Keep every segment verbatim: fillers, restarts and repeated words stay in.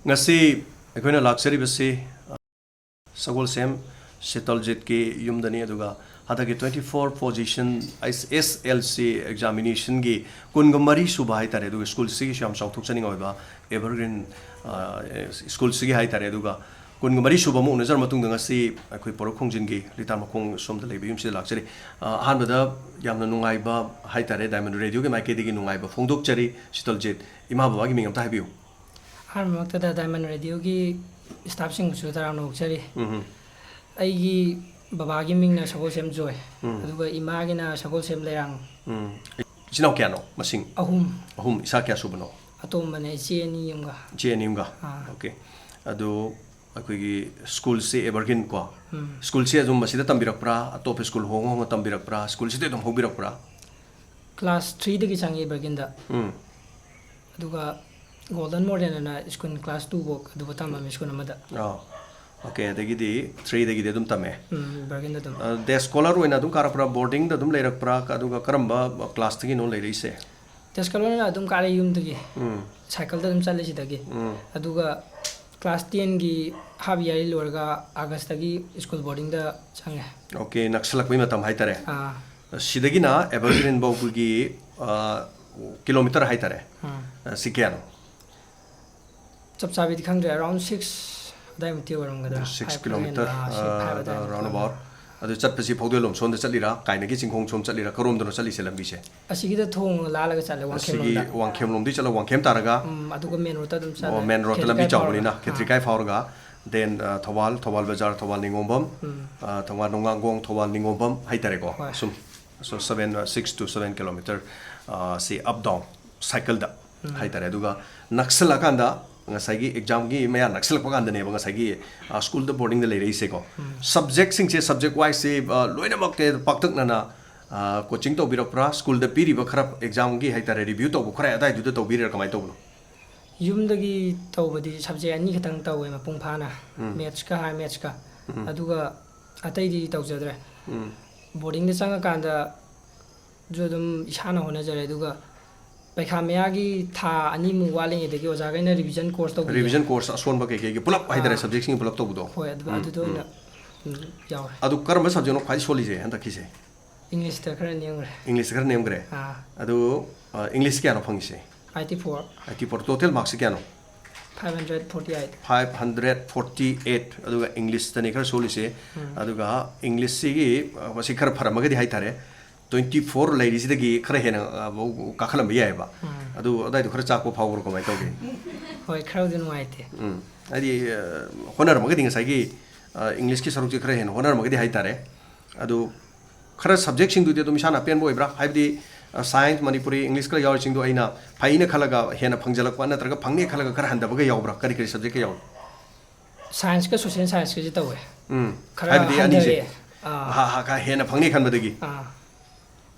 ꯉꯁꯤ ꯑꯩꯈꯣꯏꯅ ꯂꯥꯛꯆꯔꯤꯕꯁꯤ, ꯑ, ꯁꯒꯣꯜꯁꯦꯝ ꯁꯤꯇꯜꯖꯤꯠꯀꯤ ꯌꯨꯝꯗꯅꯤ, ꯑꯗꯨꯒ ꯍꯟꯗꯛꯀꯤ twenty four position S S L C examinationꯒꯤ ꯀꯨꯟꯒ ꯃꯔꯤ ꯁꯨꯕ ꯍꯥꯏꯇꯥꯔꯦ, ꯑꯗꯨꯒ ꯁ꯭ꯀꯨꯜꯁꯤꯒꯤꯁꯨ ꯌꯥꯝ ꯆꯥꯎꯊꯣꯛꯆꯅꯤꯡꯉꯥꯏ ꯑꯣꯏꯕ Evergreen, ꯑ, ꯁ꯭ꯀꯨꯜꯁꯤꯒꯤ ꯍꯥꯏꯇꯥꯔꯦ, ꯑꯗꯨꯒ ꯀꯨꯟꯒ ꯃꯔꯤ ꯁꯨꯕ ꯑꯃ ꯎꯅꯖꯔ ꯃꯇꯨꯡꯗ ꯉꯁꯤ ꯑꯩꯈꯣꯏ ꯄꯣꯔꯣꯛ ꯈꯣꯡꯖꯤꯟꯒꯤ ꯂꯤꯇꯥꯟ ꯃꯈꯣꯡ ꯁꯣꯝꯗ ꯂꯩꯕ ꯌꯨꯝꯁꯤꯗ ꯂꯥꯛꯆꯔꯤ꯫ ꯑ, ꯑꯍꯥꯟꯕꯗ ꯌꯥꯝꯅ ꯅꯨꯡꯉꯥꯏꯕ ꯍꯥꯏꯇꯥꯔꯦ, Diamond Radioꯒꯤ ꯃꯥꯏꯀꯩꯗꯒꯤ ꯅꯨꯡꯉꯥꯏꯕ ꯐꯣꯡꯗꯣꯛꯆꯔꯤ꯫ ꯁꯤꯇꯜꯖꯤꯠ, ꯏꯃꯥ ꯕꯕꯥꯒꯤ ꯃꯤꯡ ꯑꯝꯇ ꯍꯥꯏꯕꯤꯌꯨ꯫ ꯑꯍꯥꯟꯕꯃꯛꯇꯗ Diamond Radioꯒꯤ staffꯁꯤꯡꯕꯨꯁꯨ ꯇꯔꯥꯝꯅ ꯑꯣꯛꯆꯔꯤ꯫ ꯎꯝ꯫ ꯑꯩꯒꯤ ꯕꯕꯥꯒꯤ ꯃꯤꯡꯅ ꯁꯒꯣꯜꯁꯦꯝ ꯖꯣꯏ, ꯎꯝ꯫ ꯑꯗꯨꯒ ꯏꯃꯥꯒꯤꯅ ꯁꯒꯣꯜꯁꯦꯝ ꯂꯩꯔꯥꯡ꯫ ꯎꯝ꯫ ꯏꯆꯤꯟ ꯏꯅꯥꯎ ꯀꯌꯥꯅꯣ ꯃꯁꯤꯡ? ꯑꯍꯨꯝ꯫ ꯑꯍꯨꯝ꯫ ꯏꯁꯥ ꯀꯌꯥ ꯁꯨꯕꯅꯣ? ꯑꯇꯣꯝꯕꯅꯦ, ꯏꯆꯦ ꯑꯅꯤ ꯑꯃꯒ꯫ ꯏꯆꯦ ꯑꯅꯤ ꯑꯃꯒ? ꯑꯥ꯫ Okay꯫ ꯑꯗꯨ ꯑꯩꯈꯣꯏꯒꯤ ꯁ꯭ꯀꯨꯜꯁꯦ Evergreen ꯀꯣ? ꯎꯝ꯫ ꯁ꯭ꯀꯨꯜꯁꯦ ꯑꯗꯨꯝ ꯃꯁꯤꯗ ꯇꯝꯕꯤꯔꯛꯄ꯭ꯔꯥ? ꯑꯇꯣꯞꯄ ꯁ꯭ꯀꯨꯜ ꯍꯣꯡꯉ ꯍꯣꯡꯉ ꯇꯝꯕꯤꯔꯛꯄ꯭ꯔꯥ? ꯁ꯭ꯀꯨꯜꯁꯤꯗ ꯑꯗꯨꯝ ꯍꯧꯕꯤꯔꯛꯄ꯭ꯔꯥ? Class threeꯗꯒꯤ ꯆꯪꯉꯤ Evergreenꯗ꯫ ꯎꯝ꯫ ꯑꯗꯨꯒ Golden Model ꯑꯅ ꯁ꯭ꯀꯨꯜ class two ꯐꯥꯎ ꯑꯗꯨꯕꯨ ꯇꯝꯃꯝꯃꯤ ꯁ꯭ꯀꯨꯜ ꯑꯃꯗ꯫ ꯑꯥ, okay, ꯑꯗꯒꯤꯗꯤ threeꯗꯒꯤꯗꯤ ꯑꯗꯨꯝ ꯇꯝꯃꯦ꯫ ꯎꯝ, Evergreenꯗ ꯑꯗꯨꯝ꯫ ꯑ, day scholar ꯑꯣꯏꯅ ꯑꯗꯨꯝ ꯀꯥꯔꯛꯄ꯭ꯔꯥ, boardingꯗ ꯑꯗꯨꯝ ꯂꯩꯔꯛꯄ꯭ꯔꯥ, ꯑꯗꯨꯒ ꯀꯔꯝꯕ classꯇꯒꯤꯅꯣ ꯂꯩꯔꯛꯏꯁꯦ? Day scholar ꯑꯣꯏꯅ ꯑꯗꯨꯝ ꯀꯥꯔꯛꯑꯦ ꯌꯨꯝꯗꯒꯤ꯫ ꯎꯝ꯫ Cycleꯗ ꯑꯗꯨꯝ ꯆꯠꯂꯦ ꯁꯤꯗꯒꯤ꯫ ꯎꯝ꯫ ꯑꯗꯨꯒ class tenꯒꯤ half yearly ꯂꯣꯏꯔꯒ Augustꯇꯒꯤ ꯁ꯭ꯀꯨꯜ boardingꯗ ꯆꯪꯉꯦ꯫ Okay, ꯅꯛꯁꯜꯂꯛꯄꯩ ꯃꯇꯝ ꯍꯥꯏꯇꯥꯔꯦ꯫ ꯑꯥ꯫ ꯁꯤꯗꯒꯤꯅ Evergreen ꯐꯥꯎꯕꯒꯤ, ꯑ, kilometre ꯍꯥꯏꯇꯥꯔꯦ꯫ ꯎꯝ꯫ ꯑ, ꯁꯤ ꯀꯌꯥꯅꯣ? ꯆꯞ ꯆꯥꯕꯤꯗꯤ ꯈꯪꯗ꯭ꯔꯦ, around six ꯑꯗꯥꯏꯃꯨꯛꯇꯤ ꯑꯣꯏꯔꯝꯒꯗ꯭ꯔꯥ? Six kilometre, ꯑꯗꯥꯏ, ꯑꯥ, round about꯫ ꯑꯗꯨ ꯆꯠꯄꯁꯤ ꯐꯥꯎꯗꯣꯏꯂꯣꯝ ꯁꯣꯝꯗ ꯆꯠꯂꯤꯔꯥ, ꯀꯥꯏꯅꯒꯤ ꯆꯤꯡꯈꯣꯡ ꯁꯣꯝ ꯆꯠꯂꯤꯔꯥ, ꯀꯔꯣꯝꯗꯅꯣ ꯆꯠꯂꯤꯁꯦ ꯂꯝꯕꯤꯁꯦ? ꯑꯁꯤꯒꯤꯗ ꯊꯣꯡ ꯂꯥꯜꯂꯒ ꯆꯠꯂꯦ, ꯋꯥꯡꯈꯦꯝ ꯑꯁꯤꯒꯤ ꯂꯣꯝꯗ꯫ ꯋꯥꯡꯈꯦꯝ ꯂꯣꯝꯗꯒꯤ ꯆꯠꯂꯒ ꯋꯥꯡꯈꯦꯝ ꯇꯥꯔꯒ? ꯎꯝ, ꯑꯗꯨꯒ main roadꯇ ꯑꯗꯨꯝ ꯆꯠꯂꯦ꯫ ꯑꯣ, main roadꯇ ꯂꯝꯕꯤ ꯈꯦꯇ꯭ꯔꯤꯀꯥꯏ ꯆꯥꯎꯕꯅꯤꯅ, ꯐꯥꯎꯔꯒ꯫ ꯑꯥ꯫ ꯈꯦꯇ꯭ꯔꯤꯀꯥꯏ ꯐꯥꯎꯔꯒ, then, ꯑ, ꯊꯧꯕꯥꯜ, ꯊꯧꯕꯥꯜ ꯕꯖꯥꯔ, ꯊꯧꯕꯥꯜ ꯅꯤꯉꯣꯝꯕꯝ, ꯎꯝ꯫ ꯑ, ꯊꯧꯕꯥꯜ ꯅꯣꯡꯉꯥꯡꯒꯣꯡ, ꯊꯧꯕꯥꯜ ꯅꯤꯉꯣꯝꯕꯝ ꯍꯥꯏꯇꯥꯔꯦꯀꯣ꯫ ꯍꯣꯏ꯫ ꯁꯨꯝ, so seven, ꯑ, six to seven kilometre, ꯑ, ꯁꯤ up down cycleꯗ ꯎꯝ꯫ ꯍꯥꯏꯇꯥꯔꯦ꯫ ꯑꯗꯨꯒ ꯅꯛꯁꯜꯂꯛꯀꯥꯟꯗ ꯉꯁꯥꯏꯒꯤ examꯒꯤ ꯃꯌꯥ ꯅꯛꯁꯜꯂꯛꯄ ꯀꯥꯟꯗꯅꯦꯕ ꯉꯁꯥꯏꯒꯤ, ꯑ, ꯁ꯭ꯀꯨꯜꯗ boardingꯗ ꯂꯩꯔꯛꯏꯁꯦꯀꯣ꯫ ꯎꯝ꯫ Subjectꯁꯤꯡꯁꯦ, subject wiseꯁꯦ, ꯑ, ꯂꯣꯏꯅꯃꯛ ꯀ-, ꯄꯥꯛꯇꯛꯅꯅ, ꯑ, coaching ꯇꯧꯕꯤꯔꯛꯄ꯭ꯔꯥ? ꯁ꯭ꯀꯨꯜꯗ ꯄꯤꯔꯤꯕ ꯈꯔ examꯒꯤ ꯍꯥꯏꯇꯥꯔꯦ, review ꯇꯧꯕ ꯈꯔ ꯑꯗꯥꯏꯗꯨꯗ ꯇꯧꯕꯤꯔꯤꯔꯥ, ꯀꯃꯥꯏꯅ ꯇꯧꯕꯅꯣ? ꯌꯨꯝꯗꯒꯤ ꯇꯧꯕꯗꯤ subject ꯑꯅꯤ ꯈꯛꯇꯪ ꯇꯧꯋꯦ ꯃꯄꯨꯡ ꯐꯥꯅ, ꯎꯝ꯫ Mathsꯀ Higher Mathsꯀ꯫ ꯎꯝ꯫ ꯑꯗꯨꯒ ꯑꯇꯩꯗꯤ ꯇꯧꯖꯗ꯭ꯔꯦ꯫ ꯎꯝ꯫ Boardingꯗ ꯆꯪꯉꯀꯥꯟꯗꯁꯨ ꯑꯗꯨꯝ ꯏꯁꯥꯅ ꯍꯣꯠꯅꯖꯔꯦ꯫ ꯑꯗꯨꯒ ꯄꯩꯈꯥ ꯃꯌꯥꯒꯤ ꯊꯥ ꯑꯅꯤꯃꯨꯛ ꯋꯥꯠꯂꯤꯉꯩꯗꯒꯤ ꯑꯣꯖꯥꯈꯩꯅ revision course ꯇꯧꯕꯤꯌꯦ꯫ Revision course ꯑꯁꯣꯟꯕ ꯀꯩꯀꯩꯒꯤ ꯄꯨꯂꯞ ꯍꯥꯏꯇꯥꯔꯦ, ꯑꯥ꯫ Subjectꯁꯤꯡꯒꯤ ꯄꯨꯂꯞ ꯇꯧꯕꯗꯣ? ꯍꯣꯏ, ꯑꯗꯨ ꯎꯝ, ꯑꯗꯨꯗ ꯎꯝ꯫ ꯑꯣꯏꯅ ꯎꯝ, ꯌꯥꯎꯔꯦ꯫ ꯑꯗꯨ ꯀꯔꯝꯕ Subjectꯅꯣ ꯈ꯭ꯋꯥꯏ ꯁꯣꯜꯂꯤꯁꯦ ꯍꯟꯗꯛꯀꯤꯁꯦ? Englishꯇ ꯈꯔ ꯅꯦꯝꯈ꯭ꯔꯦ꯫ Englishꯇ ꯈꯔ ꯅꯦꯝꯈ꯭ꯔꯦ? ꯑꯥ꯫ ꯑꯗꯨ, ꯑ, Englishꯇ ꯀꯌꯥꯅꯣ ꯐꯪꯉꯤꯁꯦ? Eighty four꯫ Eighty four꯫ Total marksꯁꯦ ꯀꯌꯥꯅꯣ? Five hundred forty eight꯫ Five hundred forty eight꯫ ꯑꯗꯨꯒ Englishꯇꯅꯤ ꯈꯔ ꯁꯣꯜꯂꯤꯁꯦ꯫ ꯎꯝ꯫ ꯑꯗꯨꯒ Englishꯁꯤꯒꯤ, ꯑ, ꯃꯁꯤ ꯈꯔ ꯐꯔꯝꯃꯒꯗꯤ ꯍꯥꯏꯇꯥꯔꯦ, twenty four ꯂꯩꯔꯤꯁꯤꯗꯒꯤ ꯈꯔ ꯍꯦꯟꯅ, ꯑ, ꯕꯧ-, ꯀꯥꯈꯠꯂꯝꯕ ꯌꯥꯏꯑꯕ꯫ ꯎꯝ꯫ ꯑꯗꯨ ꯑꯗꯥꯏꯗꯣ ꯈꯔ ꯆꯥꯛꯄ ꯐꯥꯎꯕ꯭ꯔꯣ, ꯀꯃꯥꯏꯅ ꯇꯧꯒꯦ? ꯍꯣꯏ, ꯈꯔꯕꯨꯗꯤ ꯅꯨꯡꯉꯥꯏꯇꯦ꯫ ꯎꯝ꯫ ꯍꯥꯏꯗꯤ, ꯑ, ꯍꯣꯠꯅꯔꯝꯃꯒꯗꯤ ꯉꯁꯥꯏꯒꯤ, ꯑ, Englishꯀꯤ ꯁꯔꯨꯛꯁꯦ ꯈꯔ ꯍꯦꯟꯅ ꯍꯣꯠꯅꯔꯝꯃꯒꯗꯤ ꯍꯥꯏꯇꯥꯔꯦ꯫ ꯑꯗꯨ ꯈꯔ Subjectꯁꯤꯡꯗꯨꯗꯤ ꯑꯗꯨꯝ ꯏꯁꯥꯅ ꯑꯄꯦꯟꯕ ꯑꯣꯏꯕ꯭ꯔꯥ? ꯍꯥꯏꯕꯗꯤ, ꯑ, Science, ꯃꯅꯤꯄꯨꯔꯤ, English ꯈꯔ ꯌꯥꯎꯔꯤꯁꯤꯡꯗꯣ ꯑꯩꯅ ꯐꯩꯅ ꯈꯜꯂꯒ ꯍꯦꯟꯅ ꯐꯪꯖꯜꯂꯛꯄ ꯅꯠꯇ꯭ꯔꯒ ꯐꯪꯅꯤ ꯈꯜꯂꯒ ꯈꯔ ꯍꯟꯊꯕꯒ ꯌꯥꯎꯕ꯭ꯔꯥ? ꯀꯔꯤ ꯀꯔꯤ Subjectꯀ ꯌꯥꯎꯏ? Scienceꯀ Social Scienceꯀꯁꯦ ꯇꯧꯋꯦ꯫ ꯎꯝ꯫ ꯈꯔ ꯍꯥꯏꯕꯗꯤ ꯑꯅꯤꯁꯦ? ꯍꯟꯊꯔꯛꯑꯦ꯫ ꯑꯥ꯫ ꯍꯥ, ꯍꯥ, ꯈꯔ ꯍꯦꯟꯅ ꯐꯪꯅꯤ ꯈꯟꯕꯗꯒꯤ? ꯑꯥ꯫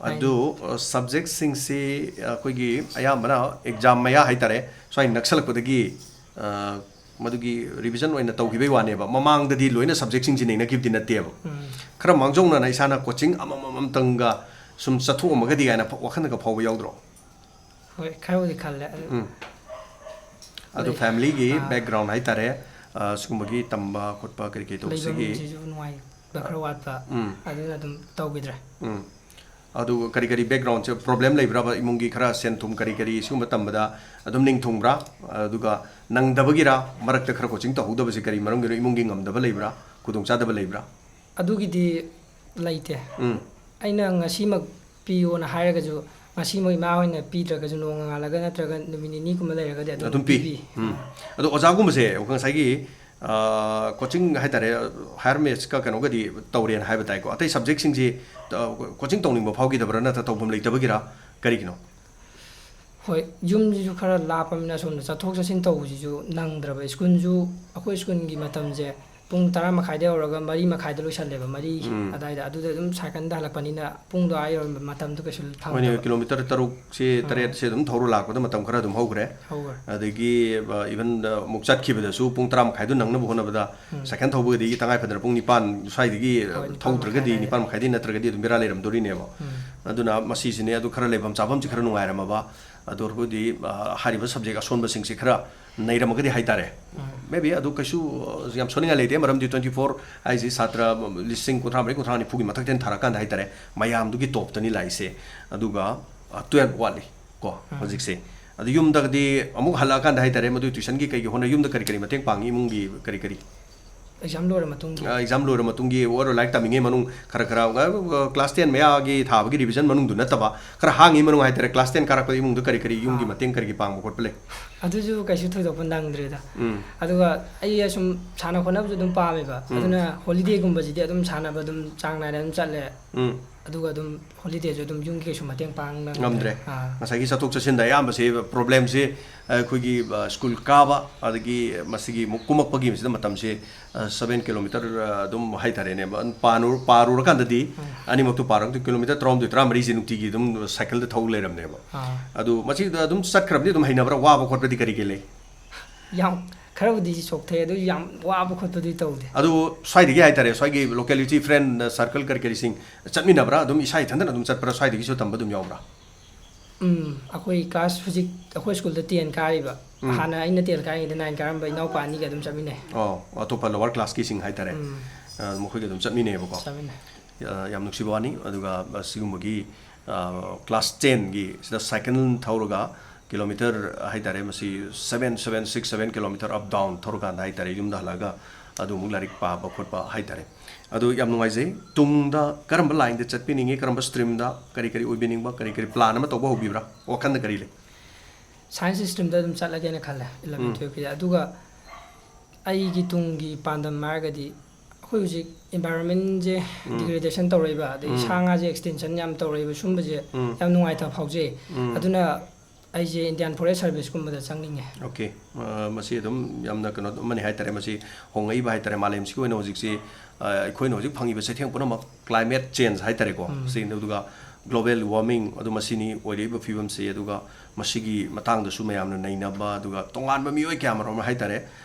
ꯑꯗꯨ, ꯑ, Subjectꯁꯤꯡꯁꯤ ꯑꯩꯈꯣꯏꯒꯤ ꯑꯌꯥꯝꯕꯅ exam ꯃꯌꯥ ꯍꯥꯏꯇꯥꯔꯦ, ꯁ꯭ꯋꯥꯏ ꯅꯛꯁꯜꯂꯛꯄꯗꯒꯤ, ꯑ, ꯃꯗꯨꯒꯤ revision ꯑꯣꯏꯅ ꯇꯧꯈꯤꯕꯩ ꯋꯥꯅꯦꯕ꯫ ꯃꯃꯥꯡꯗꯗꯤ ꯂꯣꯏꯅ Subjectꯁꯤꯡꯁꯤ ꯅꯩꯅꯈꯤꯕꯗꯤ ꯅꯠꯇꯦꯕ꯫ ꯎꯝ꯫ ꯈꯔ ꯃꯥꯡꯖꯧꯅꯅ ꯏꯁꯥꯅ coaching ꯑꯃꯃꯝ ꯑꯝꯇꯪꯒ ꯁꯨꯝ ꯆꯠꯊꯣꯛꯑꯝꯃꯒꯗꯤ ꯀꯥꯏꯅ ꯐ-, ꯋꯥꯈꯜꯗꯒ ꯐꯥꯎꯕ ꯌꯥꯎꯗ꯭ꯔꯣ? ꯍꯣꯏ, ꯈꯔꯕꯨꯗꯤ ꯈꯜꯂꯦ꯫ ꯑꯗꯨ ꯎꯝ꯫ ꯑꯗꯨ ꯂꯩ꯫ familyꯒꯤ ꯑꯥ꯫ background ꯍꯥꯏꯇꯥꯔꯦ, ꯑ, ꯁꯤꯒꯨꯝꯕꯒꯤ ꯇꯝꯕ ꯈꯣꯠꯄ ꯀꯔꯤ ꯀꯔꯤ ꯇꯧꯕꯁꯤꯒꯤ? ꯂꯩꯐꯝꯁꯤꯁꯨ ꯅꯨꯡꯉꯥꯏꯕ ꯈꯔ ꯋꯥꯠꯄ꯫ ꯎꯝ꯫ ꯑꯗꯨꯅ ꯑꯗꯨꯝ ꯇꯧꯈꯤꯗ꯭ꯔꯦ꯫ ꯎꯝ꯫ ꯑꯗꯨ ꯀꯔꯤ ꯀꯔꯤ backgroundꯁꯦ problem ꯂꯩꯕ꯭ꯔꯕ? ꯏꯃꯨꯡꯒꯤ ꯈꯔ ꯁꯦꯟ ꯊꯨꯝ ꯀꯔꯤ ꯀꯔꯤ ꯁꯤꯒꯨꯝꯕ ꯇꯝꯕꯗ ꯑꯗꯨꯝ ꯅꯤꯡ ꯊꯨꯡꯕ꯭ꯔꯥ? ꯑꯗꯨꯒ ꯅꯪꯗꯕꯒꯤꯔ? ꯃꯔꯛꯇ ꯈꯔ coaching ꯇꯧꯍꯧꯗꯕꯁꯦ ꯀꯔꯤ ꯃꯔꯝꯒꯤꯅꯣ? ꯏꯃꯨꯡꯒꯤ ꯉꯝꯗꯕ ꯂꯩꯕ꯭ꯔꯥ? ꯈꯨꯗꯣꯡꯆꯥꯗꯕ ꯂꯩꯕ꯭ꯔꯥ? ꯑꯗꯨꯒꯤꯗꯤ ꯂꯩꯇꯦ꯫ ꯎꯝ꯫ ꯑꯩꯅ ꯉꯁꯤꯃꯛ ꯄꯤꯌꯣꯅ ꯍꯥꯏꯔꯒꯁꯨ, ꯉꯁꯤꯃꯛ ꯏꯃꯥ ꯍꯣꯏꯅ ꯄꯤꯗ꯭ꯔꯒꯁꯨ ꯅꯣꯡꯉꯥꯜꯂꯒ ꯅꯠꯇ꯭ꯔꯒ ꯅꯨꯃꯤꯠ ꯅꯤꯅꯤꯒꯨꯝꯕ ꯂꯩꯔꯒꯗꯤ ꯑꯗꯨꯝ ꯑꯗꯨꯝ ꯄꯤ꯫ ꯄꯤꯕꯤ꯫ ꯎꯝ꯫ ꯑꯗꯣ ꯑꯣꯖꯥꯒꯨꯝꯕꯁꯦ ꯉꯁꯥꯏꯒꯤ, ꯑ, coaching ꯍꯥꯏꯇꯥꯔꯦ, higher mathsꯀ ꯀꯩꯅꯣꯒꯗꯤ ꯇꯧꯔꯦꯅ ꯍꯥꯏꯕ ꯇꯥꯏꯀꯣ꯫ ꯑꯇꯩ subjectꯁꯤꯡꯁꯤ, ꯑ, coaching ꯇꯧꯅꯤꯡꯕ ꯐꯥꯎꯈꯤꯗꯕ꯭ꯔꯥ, ꯅꯠꯇ꯭ꯔ ꯇꯧꯐꯝ ꯂꯩꯇꯕꯒꯤꯔꯥ, ꯀꯔꯤꯒꯤꯅꯣ? ꯍꯣꯏ, ꯌꯨꯝꯁꯤꯁꯨ ꯈꯔ ꯂꯥꯞꯄꯅꯤꯅ ꯑꯁꯣꯝꯗ ꯆꯠꯊꯣꯛ ꯆꯠꯁꯤꯟ ꯇꯧꯕꯁꯤꯁꯨ ꯅꯪꯗ꯭ꯔꯕ꯫ ꯁ꯭ꯀꯨꯜꯁꯨ, ꯑꯩꯈꯣꯏ ꯁ꯭ꯀꯨꯜꯒꯤ ꯃꯇꯝꯁꯦ ꯄꯨꯡ ꯇꯔꯥ ꯃꯈꯥꯏꯗ ꯍꯧꯔꯒ ꯃꯔꯤ ꯃꯈꯥꯏꯗ ꯂꯣꯏꯁꯜꯂꯦꯕ, ꯃꯔꯤ ꯎꯝ꯫ ꯑꯗꯥꯏꯗ꯫ ꯑꯗꯨꯗ ꯑꯗꯨꯝ ꯁꯥꯏꯀꯜꯗ ꯍꯜꯂꯛꯄꯅꯤꯅ ꯄꯨꯡꯗꯣ ꯑꯥ ꯌꯧꯔꯝꯕ ꯃꯇꯝꯗꯣ ꯀꯩꯁꯨ ꯍꯣꯏꯅꯦ, ꯐꯪꯗꯕ꯫ ꯀꯤꯂꯣꯃꯤꯇꯔ ꯇꯔꯨꯛꯁꯦ, ꯑꯥ꯫ ꯇꯔꯦꯠꯁꯦ ꯑꯗꯨꯝ ꯊꯧꯔ ꯂꯥꯛꯄꯗ ꯃꯇꯝ ꯈꯔ ꯑꯗꯨꯝ ꯍꯧꯈ꯭ꯔꯦ꯫ ꯍꯧꯈ꯭ꯔꯦ꯫ ꯑꯗꯒꯤ, ꯑ, even, ꯑ, ꯑꯃꯨꯛ ꯆꯠꯈꯤꯕꯗꯁꯨ ꯄꯨꯡ ꯇꯔꯥ ꯃꯈꯥꯏꯗꯣ ꯅꯪꯅꯕ ꯍꯣꯠꯅꯕꯗ ꯎꯝ꯫ ꯁꯥꯏꯀꯜ ꯊꯧꯕꯒꯗꯤ ꯇꯉꯥꯏ ꯐꯗꯅ ꯄꯨꯡ ꯅꯤꯄꯥꯟ ꯁ꯭ꯋꯥꯏꯗꯒꯤ, ꯑ, ꯍꯣꯏ, ꯅꯤꯄꯥꯟ ꯊꯧꯗ꯭ꯔꯒꯗꯤ, ꯃꯈꯥꯏ ꯅꯤꯄꯥꯟ ꯃꯈꯥꯏꯗꯒꯤ ꯅꯠꯇ꯭ꯔꯒꯗꯤ ꯑꯗꯨꯝ ꯕꯦꯔꯥ ꯂꯩꯔꯝꯗꯣꯔꯤꯅꯦꯕ꯫ ꯎꯝ꯫ ꯑꯗꯨꯅ ꯃꯁꯤꯁꯤꯅꯦ, ꯑꯗꯨ ꯈꯔ ꯂꯩꯐꯝ ꯆꯥꯐꯝꯁꯤ ꯈꯔ ꯅꯨꯡꯉꯥꯏꯔꯝꯃꯕ, ꯑꯗꯨ ꯑꯣꯏꯔꯒꯗꯤ, ꯑ, ꯍꯥꯏꯔꯤꯕ subject ꯑꯁꯣꯟꯕꯁꯤꯡꯁꯦ ꯈꯔ ꯅꯩꯔꯝꯃꯒꯗꯤ ꯍꯥꯏꯇꯥꯔꯦ꯫ ꯎꯝ꯫ Maybe ꯑꯗꯨ ꯀꯩꯁꯨ, ꯑ, ꯌꯥꯝ ꯁꯣꯟꯅꯤꯡꯉꯥꯏ ꯂꯩꯇꯦ, ꯃꯔꯝꯗꯤ twenty four ꯍꯥꯏꯁꯤ ꯁꯥꯇ꯭ꯔ ꯂꯤꯁꯤꯡ ꯀꯨꯟꯊ꯭ꯔꯥ ꯃꯔꯤ, ꯀꯨꯟꯊ꯭ꯔꯥ ꯅꯤꯐꯨꯒꯤ ꯃꯊꯛꯇ ꯊꯥꯔꯛꯑꯀꯥꯟꯗ ꯍꯥꯏꯇꯥꯔꯦ, ꯃꯌꯥꯝꯗꯨꯒꯤ topꯇꯅꯤ ꯂꯥꯛꯏꯁꯦ꯫ ꯑꯗꯨꯒ, ꯑ, twelve ꯋꯥꯠꯂꯤ ꯀꯣ ꯎꯝ꯫ ꯍꯧꯖꯤꯛꯁꯦ꯫ ꯑꯗꯨ ꯌꯨꯝꯗꯒꯗꯤ ꯑꯃꯨꯛ ꯍꯜꯂꯛꯑꯀꯥꯟꯗ ꯍꯥꯏꯇꯥꯔꯦ, ꯃꯗꯨ tuitionꯒꯤ ꯀꯩꯒꯤ ꯍꯣꯠꯅ, ꯌꯨꯝꯗ ꯀꯔꯤ ꯀꯔꯤ ꯃꯇꯦꯡ ꯄꯥꯡꯉꯤ, ꯏꯃꯨꯡꯒꯤ ꯀꯔꯤ ꯀꯔꯤ? Exam ꯂꯣꯏꯔ ꯃꯇꯨꯡꯒꯤ꯫ ꯑ, exam ꯂꯣꯏꯔ ꯃꯇꯨꯡꯒꯤ ꯑꯣꯏꯔꯣ, ꯂꯥꯏꯔꯤꯛ ꯇꯝꯃꯤꯉꯩ ꯃꯅꯨꯡ ꯈꯔ ꯈꯔ, ꯑ, class ten ꯃꯌꯥꯒꯤ ꯊꯥꯕꯒꯤ revision ꯃꯅꯨꯡꯗꯨ ꯅꯠꯇꯕ, ꯈꯔ ꯍꯥꯡꯉꯤ ꯃꯅꯨꯡ ꯍꯥꯏꯇꯥꯔꯦ, class ten ꯀꯥꯔꯛꯄꯗ ꯏꯃꯨꯡꯗ ꯀꯔꯤ ꯀꯔꯤ ꯌꯨꯝꯒꯤ ꯑꯥ꯫ ꯃꯇꯦꯡ ꯀꯔꯤꯒꯤ ꯄꯥꯡꯕ ꯈꯣꯠꯄ ꯂꯩ? ꯑꯗꯨꯁꯨ ꯀꯩꯁꯨ ꯊꯣꯏꯗꯣꯛꯄ ꯅꯪꯗ꯭ꯔꯦꯗ꯫ ꯎꯝ꯫ ꯑꯗꯨꯒ ꯑꯩ ꯑꯁꯨꯝ ꯁꯥꯟꯅ ꯈꯣꯠꯅꯕꯁꯨ ꯑꯗꯨꯝ ꯄꯥꯝꯃꯦꯕ꯫ ꯎꯝ꯫ ꯑꯗꯨꯅ holidayꯒꯨꯝꯕꯁꯤꯗꯤ ꯑꯗꯨꯝ ꯁꯥꯟꯅꯕ ꯑꯗꯨꯝ ꯆꯥꯡ ꯅꯥꯏꯅ ꯑꯗꯨꯝ ꯆꯠꯂꯦ꯫ ꯎꯝ꯫ ꯑꯗꯨꯒ ꯑꯗꯨꯝ holidayꯁꯨ ꯑꯗꯨꯝ ꯌꯨꯝꯒꯤ ꯀꯩꯁꯨ ꯃꯇꯦꯡ ꯄꯥꯡ ꯅꯪꯗ꯭ꯔꯦ꯫ ꯉꯝꯗ꯭ꯔꯦ꯫ ꯑꯥ꯫ ꯉꯁꯥꯏꯒꯤ ꯆꯠꯊꯣꯛ ꯆꯠꯁꯤꯟꯗ ꯑꯌꯥꯝꯕꯁꯦ problemꯁꯦ ꯑꯩꯈꯣꯏꯒꯤ, ꯑ, school ꯀꯥꯕ, ꯑꯗꯒꯤ ꯃꯁꯤꯒꯤ ꯑꯃꯨꯛ ꯀꯨꯝꯃꯛꯄꯒꯤ ꯃꯁꯤꯗ ꯃꯇꯝꯁꯦ, ꯑ, seven kilometer, ꯑ, ꯑꯗꯨꯝ ꯍꯥꯏꯇꯥꯔꯦꯅꯦ, ꯑ, ꯄꯥꯔꯨ-, ꯄꯥꯔꯨꯔꯀꯥꯟꯗꯗꯤ ꯎꯝ꯫ ꯑꯅꯤꯃꯛꯇꯣ ꯄꯥꯔꯒꯗꯤ kilometer ꯇꯔꯥꯍꯨꯝꯗꯣꯏ, ꯇꯔꯥꯃꯔꯤꯁꯦ ꯅꯨꯡꯇꯤꯒꯤ ꯑꯗꯨꯝ cycleꯗ ꯊꯧ ꯂꯩꯔꯝꯅꯦꯕ꯫ ꯑꯥ꯫ ꯑꯗꯨ ꯃꯁꯤꯗ ꯑꯗꯨꯝ ꯆꯠꯈ꯭ꯔꯕꯗꯤ ꯑꯗꯨꯝ ꯍꯩꯅꯕ꯭ꯔꯥ? ꯋꯥꯕ ꯈꯣꯠꯄꯗꯤ ꯀꯔꯤ ꯀꯔꯤ ꯂꯩ? ꯌꯥꯝ ꯈꯔꯕꯨꯗꯤ ꯆꯣꯛꯊꯩ, ꯑꯗꯨ ꯌꯥꯝ ꯋꯥꯕ ꯈꯣꯠꯄꯗꯤ ꯇꯧꯗꯦ꯫ ꯑꯗꯨ ꯁ꯭ꯋꯥꯏꯗꯒꯤ ꯍꯥꯏꯇꯥꯔꯦ, ꯁ꯭ꯋꯥꯏꯒꯤ locality friend circle ꯀꯔꯤ ꯀꯔꯤꯁꯤꯡ ꯆꯠꯃꯤꯟꯅꯕ꯭ꯔꯥ? ꯑꯗꯨꯝ ꯏꯁꯥ ꯏꯊꯟꯇꯅ ꯑꯗꯨꯝ ꯆꯠꯄ꯭ꯔꯥ? ꯁ꯭ꯋꯥꯏꯗꯒꯤꯁꯨ ꯇꯝꯕ ꯑꯗꯨꯝ ꯌꯥꯎꯕ꯭ꯔꯥ? ꯎꯝ, ꯑꯩꯈꯣꯏ class ꯍꯧꯖꯤꯛ ꯑꯩꯈꯣꯏ schoolꯗ ten ꯀꯥꯔꯤꯕ, ꯎꯝ꯫ ꯍꯥꯟꯅ ꯑꯩꯅ ten ꯀꯥꯔꯤꯉꯩꯗ nine ꯀꯥꯔꯝꯕ ꯏꯅꯥꯎꯄꯥ ꯑꯅꯤꯒ ꯑꯗꯨꯝ ꯆꯠꯃꯤꯟꯅꯩ꯫ ꯑꯣ, ꯑꯇꯣꯞꯄ lower classꯀꯤꯁꯤꯡ ꯍꯥꯏꯇꯥꯔꯦ꯫ ꯎꯝ꯫ ꯑ, ꯃꯈꯣꯏꯒ ꯑꯗꯨꯝ ꯆꯠꯃꯤꯟꯅꯩꯌꯦꯕꯀꯣ꯫ ꯆꯠꯃꯤꯟꯅꯩ꯫ ꯑ, ꯌꯥꯝ ꯅꯨꯡꯁꯤꯕ ꯋꯥꯅꯤ꯫ ꯑꯗꯨꯒ, ꯑ, ꯁꯤꯒꯨꯝꯕꯒꯤ, ꯑ, class tenꯒꯤ ꯁꯤꯗ cycle ꯊꯧꯔꯒ kilometer ꯍꯥꯏꯇꯥꯔꯦ, ꯃꯁꯤ seven, seven, six, seven kilometer up down ꯊꯧꯔꯀꯥꯟꯗ ꯍꯥꯏꯇꯥꯔꯦ, ꯌꯨꯝꯗ ꯍꯜꯂꯛꯑꯒ ꯑꯗꯨ ꯑꯃꯨꯛ ꯂꯥꯏꯔꯤꯛ ꯄꯥꯕ ꯈꯣꯠꯄ ꯍꯥꯏꯇꯥꯔꯦ꯫ ꯑꯗꯨ ꯌꯥꯝ ꯅꯨꯡꯉꯥꯏꯖꯩ꯫ ꯇꯨꯡꯗ ꯀꯔꯝꯕ lineꯗ ꯆꯠꯄꯤꯅꯤꯡꯉꯤ, ꯀꯔꯝꯕ streamꯗ, ꯀꯔꯤ ꯀꯔꯤ ꯑꯣꯏꯕꯤꯅꯤꯡꯕ, ꯀꯔꯤ ꯀꯔꯤ plan ꯑꯃ ꯇꯧꯕ ꯍꯧꯕꯤꯕ꯭ꯔꯥ? ꯋꯥꯈꯜꯗ ꯀꯔꯤ ꯂꯩ? Science streamꯗ ꯑꯗꯨꯝ ꯆꯠꯂꯒꯦꯅ ꯈꯜꯂꯦ, eleven ꯎꯝ꯫ twelveꯀꯤꯗꯤ꯫ ꯑꯗꯨꯒ ꯑꯩꯒꯤ ꯇꯨꯡꯒꯤ ꯄꯥꯟꯗꯝ ꯍꯥꯏꯔꯒꯗꯤ, ꯑꯩꯈꯣꯏ ꯍꯧꯖꯤꯛ environmentꯁꯦ ꯎꯝ꯫ Degradation ꯇꯧꯔꯛꯏꯕ, ꯑꯗꯩ ꯎꯝ꯫ ꯁꯥ ꯉꯥꯁꯦ extinction ꯌꯥꯝ ꯇꯧꯔꯛꯏꯕ, ꯁꯨꯝꯕꯁꯦ ꯎꯝ꯫ ꯌꯥꯝ ꯅꯨꯡꯉꯥꯏꯇꯕ ꯐꯥꯎꯖꯩ꯫ ꯎꯝ꯫ ꯑꯗꯨꯅ ꯑꯩꯁꯦ Indian Forest Serviceꯀꯨꯝꯕꯗ ꯆꯪꯅꯤꯡꯉꯦ꯫ Okay꯫ ꯑ, ꯃꯁꯤ ꯑꯗꯨꯝ ꯌꯥꯝꯅ ꯀꯩꯅꯣ ꯑꯃꯅꯤ ꯍꯥꯏꯇꯥꯔꯦ꯫ ꯃꯁꯤ ꯍꯣꯡꯉꯛꯏꯕ ꯍꯥꯏꯇꯥꯔꯦ, ꯃꯥꯂꯦꯝꯁꯤꯒꯤ ꯑꯣꯏꯅ ꯍꯧꯖꯤꯛꯁꯤ, ꯑ, ꯑꯩꯈꯣꯏꯅ ꯍꯧꯖꯤꯛ ꯐꯪꯉꯤꯕ ꯆꯩꯊꯦꯡ ꯄꯨꯝꯅꯃꯛ climate change ꯍꯥꯏꯇꯥꯔꯦꯀꯣ꯫ ꯎꯝ꯫ ꯁꯤꯅꯤ꯫ ꯑꯗꯨꯒ global warming, ꯑꯗꯨ ꯃꯁꯤꯅꯤ ꯑꯣꯏꯔꯛꯏꯕ ꯐꯤꯕꯝꯁꯤ꯫ ꯑꯗꯨꯒ ꯃꯁꯤꯒꯤ ꯃꯇꯥꯡꯗꯁꯨ ꯃꯌꯥꯝꯅ ꯅꯩꯅꯕ, ꯑꯗꯨꯒ ꯇꯣꯉꯥꯟꯕ ꯃꯤꯑꯣꯏ ꯀꯌꯥ ꯃꯔꯨꯝ ꯑꯃ ꯍꯥꯏꯇꯥꯔꯦ,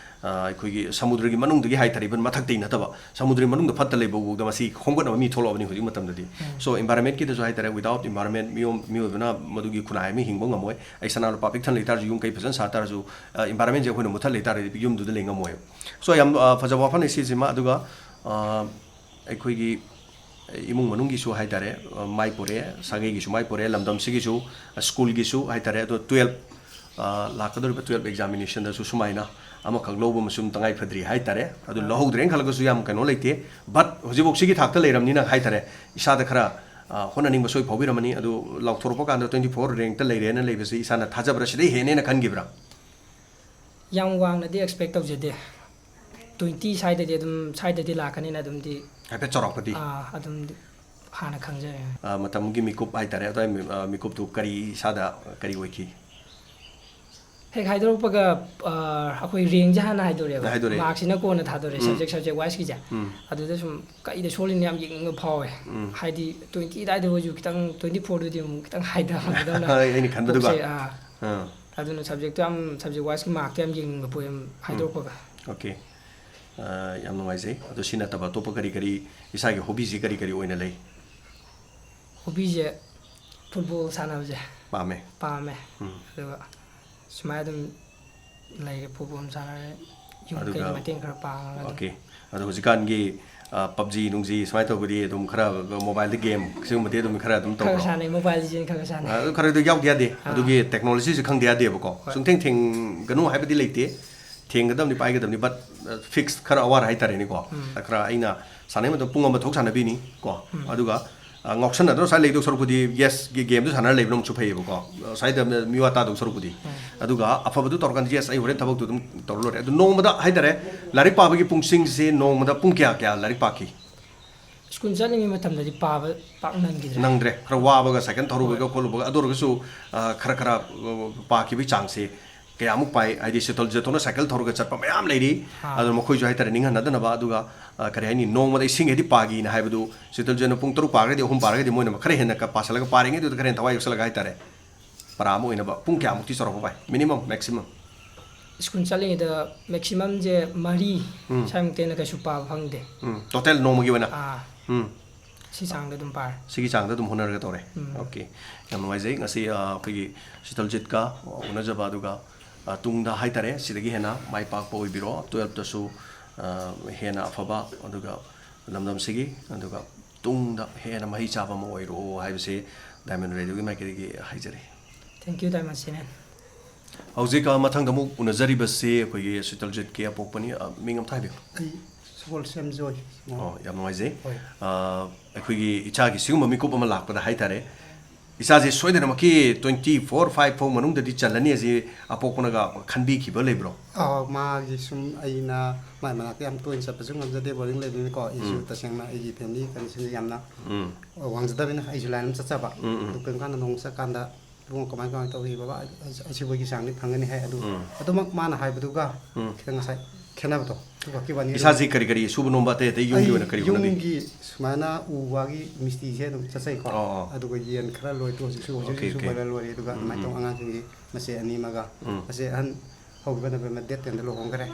ꯑ, ꯑꯩꯈꯣꯏꯒꯤ ꯁꯃꯨꯗ꯭ꯔꯒꯤ ꯃꯅꯨꯡꯗꯒꯤ ꯍꯥꯏꯇꯥꯔꯦ, even ꯃꯊꯛꯇꯩ ꯅꯠꯇꯕ, ꯁꯃꯨꯗ꯭ꯔꯒꯤ ꯃꯅꯨꯡꯗ ꯐꯠꯇ ꯂꯩꯕ ꯐꯥꯎꯗ ꯃꯁꯤ ꯈꯣꯝꯒꯠꯅꯕ ꯃꯤ ꯊꯣꯛꯂꯛꯑꯕꯅꯤ ꯍꯧꯖꯤꯛ ꯃꯇꯝꯗꯗꯤ꯫ So, environment ꯀꯤꯗꯁꯨ ꯍꯥꯏꯇꯥꯔꯦ, without environment, ꯃꯤꯑꯣ-, ꯃꯤꯑꯣꯏꯕꯅ ꯃꯗꯨꯒꯤ ꯈꯨꯟꯅꯥꯏ ꯑꯃ ꯍꯤꯡꯕ ꯉꯝꯃꯣꯏ꯫ ꯑꯩ ꯁꯅꯥ ꯂꯨꯄꯥ ꯄꯤꯛ ꯊꯟꯅ ꯂꯩ ꯇꯥꯔꯁꯨ, ꯌꯨꯝ ꯀꯩ ꯐꯖꯅ ꯁꯥ ꯇꯥꯔꯁꯨ, ꯑ, environment ꯁꯦ ꯑꯩꯈꯣꯏꯅ ꯃꯨꯠꯊꯠ ꯂꯩ ꯇꯥꯔꯗꯤ ꯌꯨꯝꯗꯨꯗ ꯂꯩ ꯉꯝꯃꯣꯏꯕ꯫ So, ꯌꯥꯝ, ꯑ, ꯐꯖꯕ ꯋꯥꯐꯝꯅꯤ ꯁꯤꯁꯤꯃ꯫ ꯑꯗꯨꯒ, ꯑ, ꯑꯩꯈꯣꯏꯒꯤ ꯏꯃꯨꯡ ꯃꯅꯨꯡꯒꯤꯁꯨ ꯍꯥꯏꯇꯥꯔꯦ, ꯑ, ꯃꯥꯏ ꯄꯨꯔꯛꯑꯦ, ꯁꯥꯒꯩꯒꯤꯁꯨ ꯃꯥꯏ ꯄꯨꯔꯛꯑꯦ, ꯂꯝꯗꯝꯁꯤꯒꯤꯁꯨ, ꯑ, school ꯒꯤꯁꯨ ꯍꯥꯏꯇꯥꯔꯦ, ꯑꯗꯣ twelve, ꯑ, ꯂꯥꯛꯀꯗꯧꯔꯤꯕ twelve examination ꯗꯁꯨ ꯁꯨꯃꯥꯏꯅ ꯑꯃꯈꯛ ꯂꯧꯕ ꯑꯃꯁꯨ ꯇꯉꯥꯏ ꯐꯗ꯭ꯔꯤ ꯍꯥꯏꯇꯥꯔꯦ꯫ ꯑꯗꯨ ꯂꯧꯍꯧꯗ꯭ꯔꯦꯅ ꯈꯜꯂꯒꯁꯨ ꯌꯥꯝ ꯀꯩꯅꯣ ꯂꯩꯇꯦ, but ꯍꯧꯖꯤꯛꯐꯥꯎ ꯁꯤꯒꯤ ꯊꯥꯛꯇ ꯂꯩꯔꯕꯅꯤꯅ ꯍꯥꯏꯇꯥꯔꯦ, ꯏꯁꯥꯗ ꯈꯔ, ꯑ, ꯍꯣꯠꯅꯅꯤꯡꯕ ꯁꯣꯏ ꯐꯥꯎꯕꯤꯔꯝꯃꯅꯤ꯫ ꯑꯗꯨ ꯂꯥꯎꯊꯣꯔꯛꯄ ꯀꯥꯟꯗ twenty four rank ꯇ ꯂꯩꯔꯦꯅ ꯂꯩꯕꯁꯤ ꯏꯁꯥꯅ ꯊꯥꯖꯕ꯭ꯔꯥ, ꯁꯤꯗꯩ ꯍꯦꯟꯅꯦꯅ ꯈꯟꯈꯤꯕ꯭ꯔꯥ? ꯌꯥꯝ ꯋꯥꯡꯅꯗꯤ expect ꯇꯧꯖꯗꯦ꯫ Twenty ꯁ꯭ꯋꯥꯏꯗꯗꯤ ꯑꯗꯨꯝ, ꯁ꯭ꯋꯥꯏꯗꯗꯤ ꯂꯥꯛꯀꯅꯤꯅ ꯑꯗꯨꯝꯗꯤ, ꯍꯥꯏꯐꯦꯠ ꯆꯥꯎꯔꯥꯛꯄꯗꯤ? ꯑꯥ, ꯑꯗꯨꯝꯗꯤ ꯍꯥꯟꯅ ꯈꯪꯖꯔꯦ꯫ ꯑ, ꯃꯇꯝꯒꯤ ꯃꯤꯀꯨꯞ ꯍꯥꯏꯇꯥꯔꯦ, ꯑꯗꯨꯋꯥꯏ ꯃꯤ-, ꯑ, ꯃꯤꯀꯨꯞꯇꯨ ꯀꯔꯤ ꯏꯁꯥꯗ ꯀꯔꯤ ꯑꯣꯏꯈꯤ? ꯍꯦꯛ ꯍꯥꯏꯗꯣꯔꯛꯄꯒ, ꯑ, ꯑꯩꯈꯣꯏ rank ꯁꯦ ꯍꯥꯟꯅ ꯍꯥꯏꯗꯣꯔꯛꯑꯦꯕ꯫ ꯍꯥꯏꯗꯣꯔꯛꯑꯦ꯫ Mark ꯁꯤꯅ ꯀꯣꯟꯅ ꯊꯥꯗꯣꯔꯛꯑꯦ, ꯎꯝ꯫ Subject, subject wise ꯀꯤꯁꯦ꯫ ꯎꯝ꯫ ꯑꯗꯨꯗ ꯁꯨꯝ ꯀꯩꯗ ꯁꯣꯜꯂꯤꯅꯣ ꯌꯥꯝ ꯌꯦꯡꯅꯤꯡꯕ ꯐꯥꯎꯋꯦ꯫ ꯎꯝ꯫ ꯍꯥꯏꯗꯤ twenty ꯑꯗꯨꯋꯥꯏꯗ ꯑꯣꯏꯁꯨ ꯈꯤꯇꯪ, twenty four ꯗꯨꯗꯤ ꯑꯃꯨꯛ ꯈꯤꯇꯪ ꯍꯥꯏꯊꯕꯗꯧꯅ ꯑꯩꯅ ꯈꯟꯕꯗꯨꯒ? ꯄꯣꯛꯆꯩ, ꯑꯥ꯫ ꯑꯥ꯫ ꯑꯗꯨꯅ subject ꯇꯣ ꯌꯥꯝ, subject wise ꯀꯤ mark ꯇꯣ ꯌꯥꯝ ꯌꯦꯡꯅꯤꯡꯕ ꯄꯣꯛꯑꯦ, ꯎꯝ꯫ ꯍꯥꯏꯗꯣꯔꯛꯄꯒ꯫ Okay꯫ ꯑ, ꯌꯥꯝ ꯅꯨꯡꯉꯥꯏꯖꯩ꯫ ꯑꯗꯣ ꯁꯤ ꯅꯠꯇꯕ ꯑꯇꯣꯞꯄ ꯀꯔꯤ ꯀꯔꯤ, ꯏꯁꯥꯒꯤ hobby ꯁꯤ ꯀꯔꯤ ꯀꯔꯤ ꯑꯣꯏꯅ ꯂꯩ? Hobby ꯁꯦ football ꯁꯥꯟꯅꯕꯁꯦ ꯄꯥꯝꯃꯦ꯫ ꯄꯥꯝꯃꯦ꯫ ꯎꯝ꯫ ꯑꯗꯨꯒ ꯁꯨꯃꯥꯏꯅ ꯑꯗꯨꯝ ꯂꯩꯔꯦ, football ꯁꯥꯟꯅꯔꯦ, ꯌꯨꯝ ꯑꯗꯨꯒ ꯀꯩꯒꯤ ꯃꯇꯦꯡ ꯈꯔ ꯄꯥꯡꯉꯒ ꯑꯗꯨꯝ꯫ Okay꯫ ꯑꯗꯣ ꯍꯧꯖꯤꯛꯀꯥꯟꯒꯤ, ꯑ, PUBG ꯅꯨꯡꯖꯤ ꯁꯨꯃꯥꯏꯅ ꯇꯧꯕꯗꯤ ꯑꯗꯨꯝ ꯈꯔ mobile ꯗ game ꯁꯤꯒꯨꯝꯕꯗꯤ ꯑꯗꯨꯝ ꯈꯔ ꯑꯗꯨꯝ ꯈꯔ ꯇꯧꯕ꯭ꯔꯣ? ꯁꯥꯟꯅꯩ, Mobile Legend ꯈꯔ ꯁꯥꯟꯅꯩ꯫ ꯑ, ꯑꯗꯨ ꯈꯔ ꯑꯗꯨ ꯌꯥꯎꯗ ꯌꯥꯗꯦ꯫ ꯑꯥ꯫ ꯑꯗꯨꯒꯤ technology ꯁꯦ ꯈꯪꯗ ꯌꯥꯗꯦꯕꯀꯣ꯫ ꯍꯣꯏ꯫ ꯁꯨꯡꯊꯦꯡ ꯊꯦꯡꯒꯅꯨ ꯍꯥꯏꯕꯗꯤ ꯂꯩꯇꯦ꯫ ꯊꯦꯡꯒꯗꯕꯅꯤ, ꯄꯥꯏꯒꯗꯕꯅꯤ, but, ꯑ, fix ꯈꯔ aware ꯍꯥꯏꯇꯥꯔꯦꯅꯦꯀꯣ꯫ ꯎꯝ꯫ ꯈꯔ ꯑꯩꯅ ꯁꯥꯟꯅꯩ ꯃꯇꯝ ꯄꯨꯡ ꯑꯃ ꯊꯣꯛ ꯁꯥꯟꯅꯕꯤꯅꯤ ꯀꯣ꯫ ꯎꯝ꯫ ꯑꯗꯨꯒ, ꯑ, ꯉꯥꯎꯁꯟꯅꯗꯅ ꯁ꯭ꯋꯥꯏ ꯂꯩꯗꯧ ꯁꯔꯨꯛꯄꯨꯗꯤ, yes, ꯒꯤ game ꯗꯨ ꯁꯥꯟꯅꯔ ꯂꯩꯕꯅ ꯑꯃꯨꯛꯁꯨ ꯐꯩꯌꯦꯕꯀꯣ꯫ ꯑ, ꯁ꯭ꯋꯥꯏꯗ ꯃꯤꯋꯥ ꯇꯥꯗꯧ ꯁꯔꯨꯛꯄꯨꯗꯤ꯫ ꯎꯝ꯫ ꯑꯗꯨꯒ ꯑꯐꯕꯗꯨ ꯇꯧꯔꯀꯥꯟꯗ, yes, ꯑꯩ ꯍꯣꯔꯦꯟ ꯊꯕꯛꯇꯨ ꯑꯗꯨꯝ ꯇꯧꯔ ꯂꯣꯏꯔꯦ꯫ ꯑꯗꯨ ꯅꯣꯡꯃꯗ ꯍꯥꯏꯇꯥꯔꯦ, ꯂꯥꯏꯔꯤꯛ ꯄꯥꯕꯒꯤ ꯄꯨꯡꯁꯤꯡꯁꯦ ꯅꯣꯡꯃꯗ ꯄꯨꯡ ꯀꯌꯥ ꯀꯌꯥ ꯂꯥꯏꯔꯤꯛ ꯄꯥꯈꯤ? School ꯆꯠꯂꯤꯉꯩ ꯃꯇꯝꯗꯗꯤ ꯄꯥꯕ ꯄꯥꯛ ꯅꯪꯈꯤꯗ꯭ꯔꯦ꯫ ꯅꯪꯗ꯭ꯔꯦ꯫ ꯈꯔ ꯋꯥꯕꯒ, cycle ꯊꯧꯔꯨꯕꯒ ꯍꯣꯏ꯫ ꯈꯣꯠꯂꯨꯕꯒ, ꯑꯗꯨ ꯑꯣꯏꯔꯒꯁꯨ, ꯑ, ꯈꯔ ꯈꯔ, ꯑ, ꯄꯥꯈꯤꯕꯒꯤ ꯆꯥꯡꯁꯦ ꯀꯌꯥꯃꯨꯛ ꯄꯥꯏ? ꯍꯥꯏꯗꯤ ꯁꯤꯇꯜ ꯖꯦꯇꯣꯟꯅ cycle ꯊꯧꯔꯒ ꯆꯠꯄ ꯃꯌꯥꯝ ꯂꯩꯔꯤ꯫ ꯑꯥ꯫ ꯑꯗꯨꯅ ꯃꯈꯣꯏꯁꯨ ꯍꯥꯏꯇꯥꯔꯦ ꯅꯤꯡꯍꯟꯅꯗꯅꯕ, ꯑꯗꯨꯒ, ꯑ, ꯀꯔꯤ ꯍꯥꯏꯅꯤ, ꯅꯣꯡꯃꯗ ꯏꯁꯤꯡ ꯍꯦꯗꯤ ꯄꯥꯒꯤꯅ ꯍꯥꯏꯕꯗꯨ ꯁꯤꯇꯜ ꯖꯦꯇꯣꯟꯅ ꯄꯨꯡ ꯇꯔꯨꯛ ꯄꯥꯔꯒꯗꯤ ꯑꯍꯨꯝ ꯄꯥꯔꯒꯗꯤ ꯃꯣꯏꯅ ꯈꯔ ꯍꯦꯟꯅ ꯀ-, ꯄꯥꯁꯜꯂꯒ ꯄꯥꯔꯤꯉꯩꯗꯨꯗ ꯈꯔ ꯍꯦꯟꯅ ꯊꯋꯥꯏ ꯌꯥꯎꯁꯜꯂꯒ ꯍꯥꯏꯇꯥꯔꯦ꯫ ꯄꯔꯥ ꯑꯃ ꯑꯣꯏꯅꯕ ꯄꯨꯡ ꯀꯌꯥꯃꯨꯛꯇꯤ ꯆꯥꯎꯔꯥꯛꯄ ꯄꯥꯏ? Minimum, maximum? ꯁ꯭ꯀꯨꯜ ꯆꯠꯂꯤꯉꯩꯗ ꯃꯦꯛꯁꯤꯃꯝꯁꯦ ꯃꯔꯤ ꯎꯝ꯫ ꯁ꯭ꯋꯥꯏꯃꯨꯛꯇꯩꯅ ꯀꯩꯁꯨ ꯄꯥꯕ ꯐꯪꯗꯦ꯫ ꯎꯝ, ꯇꯣꯇꯦꯜ ꯅꯣꯡꯃꯒꯤ ꯑꯣꯏꯅ? ꯑꯥ, ꯎꯝ, ꯁꯤ ꯆꯥꯡꯗ ꯑꯗꯨꯝ ꯄꯥꯔꯦ꯫ ꯁꯤꯒꯤ ꯆꯥꯡꯗ ꯑꯗꯨꯝ ꯍꯣꯠꯅꯔꯒ ꯇꯧꯔꯦ꯫ ꯎꯝ꯫ ꯑꯣꯀꯦ, ꯌꯥꯝ ꯅꯨꯡꯉꯥꯏꯖꯩ꯫ ꯉꯁꯤ ꯑ, ꯑꯩꯈꯣꯏꯒꯤ ꯁꯤꯇꯜꯖꯤꯠꯀ ꯎꯅꯖꯕ, ꯑꯗꯨꯒ ꯑ, ꯇꯨꯡꯗ ꯍꯥꯏꯇꯥꯔꯦ, ꯁꯤꯗꯒꯤ ꯍꯦꯟꯅ ꯃꯥꯏ ꯄꯥꯛꯄ ꯑꯣꯏꯕꯤꯔꯣ, ꯇꯨꯌꯦꯜꯞꯇꯁꯨ ꯑ, ꯍꯦꯟꯅ ꯑꯐꯕ, ꯑꯗꯨꯒ ꯂꯝꯗꯝꯁꯤꯒꯤ, ꯑꯗꯨꯒ ꯇꯨꯡꯗ ꯍꯦꯟꯅ ꯃꯍꯩ ꯆꯥꯕ ꯑꯃ ꯑꯣꯏꯔꯣ ꯍꯥꯏꯕꯁꯤ ꯗꯥꯏꯃꯟ ꯔꯦꯗꯤꯑꯣꯒꯤ ꯃꯥꯏꯀꯩꯗꯒꯤ ꯍꯥꯏꯖꯔꯤ꯫ Thank you, ꯗꯥꯏꯃꯟ ꯁꯤꯅꯦ꯫ ꯍꯧꯖꯤꯛ ꯑ, ꯃꯊꯪꯗ ꯑꯃꯨꯛ ꯎꯅꯖꯔꯤꯕꯁꯤ ꯑꯩꯈꯣꯏꯒꯤ ꯁꯤꯇꯜꯖꯤꯠꯀꯤ ꯑꯄꯣꯛꯄꯅꯤ꯫ ꯑ, ꯃꯤꯡ ꯑꯝꯇ ꯍꯥꯏꯕꯤꯌꯨ꯫ ꯑꯩ ꯁꯒꯣꯜꯁꯦꯝ ꯖꯣꯏ꯫ ꯑꯣ, ꯌꯥꯝ ꯅꯨꯡꯉꯥꯏꯖꯩ꯫ ꯍꯣꯏ꯫ ꯑ, ꯑꯩꯈꯣꯏꯒꯤ ꯏꯆꯥꯒꯤ ꯁꯤꯒꯨꯝꯕ ꯃꯤꯀꯨꯞ ꯑꯃ ꯂꯥꯛꯄꯗ ꯍꯥꯏꯇꯥꯔꯦ, ꯏꯆꯥꯁꯦ ꯁꯣꯏꯗꯅꯃꯛꯀꯤ twenty four five ꯐꯥꯎ ꯃꯅꯨꯡꯗꯗꯤ ꯆꯜꯂꯅꯤ ꯑꯁꯤ ꯑꯄꯣꯛꯄꯅꯒ ꯈꯟꯕꯤꯈꯤꯕ ꯂꯩꯕ꯭ꯔꯣ? ꯑꯥ, ꯃꯥꯒꯤ ꯁꯨꯝ ꯑꯩꯅ ꯃꯥꯏ ꯃꯅꯥꯛꯇ ꯌꯥꯝ ꯇꯣꯏꯅ ꯆꯠꯄꯁꯨ ꯉꯝꯖꯗꯦ, ꯕꯣꯔꯗꯤꯡ ꯂꯩꯕꯅꯤꯅꯀꯣ꯫ ꯑꯩꯁꯨ ꯎꯝ꯫ ꯇꯁꯦꯡꯅ ꯑꯩꯒꯤ ꯐꯦꯃꯤꯂꯤ ꯀꯟꯗꯤꯁꯟꯁꯦ ꯌꯥꯝꯅ ꯎꯝ꯫ ꯋꯥꯡꯖꯗꯕꯅꯤꯅ ꯑꯩꯁꯨ ꯂꯥꯏꯟ ꯑꯃ ꯆꯠꯆꯕ꯫ ꯎꯝ, ꯎꯝ꯫ ꯑꯗꯨ ꯀꯔꯤꯒꯨꯝꯕ ꯀꯥꯟꯗ ꯅꯣꯡꯃ ꯆꯠꯀꯥꯟꯗ, "ꯏꯕꯨꯡꯉꯣ, ꯀꯃꯥꯏ ꯀꯃꯥꯏꯅ ꯇꯧꯔꯤ ꯕꯕꯥ? ꯑꯁꯤꯐꯥꯎꯒꯤ ꯆꯥꯡꯗꯤ ꯐꯪꯒꯅꯤ" ꯍꯥꯏ꯫ ꯑꯗꯨ ꯎꯝ꯫ ꯑꯗꯨꯃꯛ ꯃꯥꯅ ꯍꯥꯏꯕꯗꯨꯒ ꯎꯝ꯫ ꯈꯤꯇꯪ ꯉꯁꯥꯏ ꯈꯦꯠꯅꯕꯗꯣ ꯑꯗꯨ ꯈꯛꯀꯤ ꯋꯥꯅꯤ꯫ ꯏꯁꯥꯁꯤ ꯀꯔꯤ ꯀꯔꯤ ꯁꯨꯕ ꯅꯣꯝꯕ ꯑꯇꯩ ꯑꯇꯩ ꯌꯨꯝꯒꯤ ꯑꯩ ꯑꯣꯏꯅ ꯀꯔꯤ ꯍꯣꯠꯅꯕꯤ? ꯌꯨꯝꯒꯤ ꯁꯨꯃꯥꯏꯅ ꯎ ꯋꯥꯒꯤ ꯃꯤꯁꯇ꯭ꯔꯤꯁꯦ ꯑꯗꯨꯝ ꯆꯠꯆꯩꯀꯣ꯫ ꯑꯣ, ꯑꯣ꯫ ꯑꯗꯨꯒ ꯌꯦꯟ ꯈꯔ ꯂꯣꯏ, ꯍꯧꯖꯤꯛꯁꯨ, ꯍꯧꯖꯤꯛ ꯑꯣꯀꯦ, ꯍꯧꯖꯤꯛꯁꯨ ꯑꯣꯀꯦ꯫ ꯕꯣꯏꯂꯔ ꯂꯣꯏꯔꯤ꯫ ꯑꯗꯨꯒ ꯎꯝ, ꯑꯗꯨꯃꯥꯏꯅ ꯎꯝ꯫ ꯇꯧꯕ ꯑꯉꯥꯡꯁꯤꯡꯒꯤ ꯃꯆꯦ ꯑꯅꯤ ꯑꯃꯒ, ꯎꯝ꯫ ꯃꯆꯦ ꯑꯍꯟ ꯍꯧꯈꯤꯕ ꯅꯕꯦꯝꯕꯔ ꯗꯦꯠ ꯇꯦꯟꯗ ꯂꯨꯍꯣꯡꯈ꯭ꯔꯦ꯫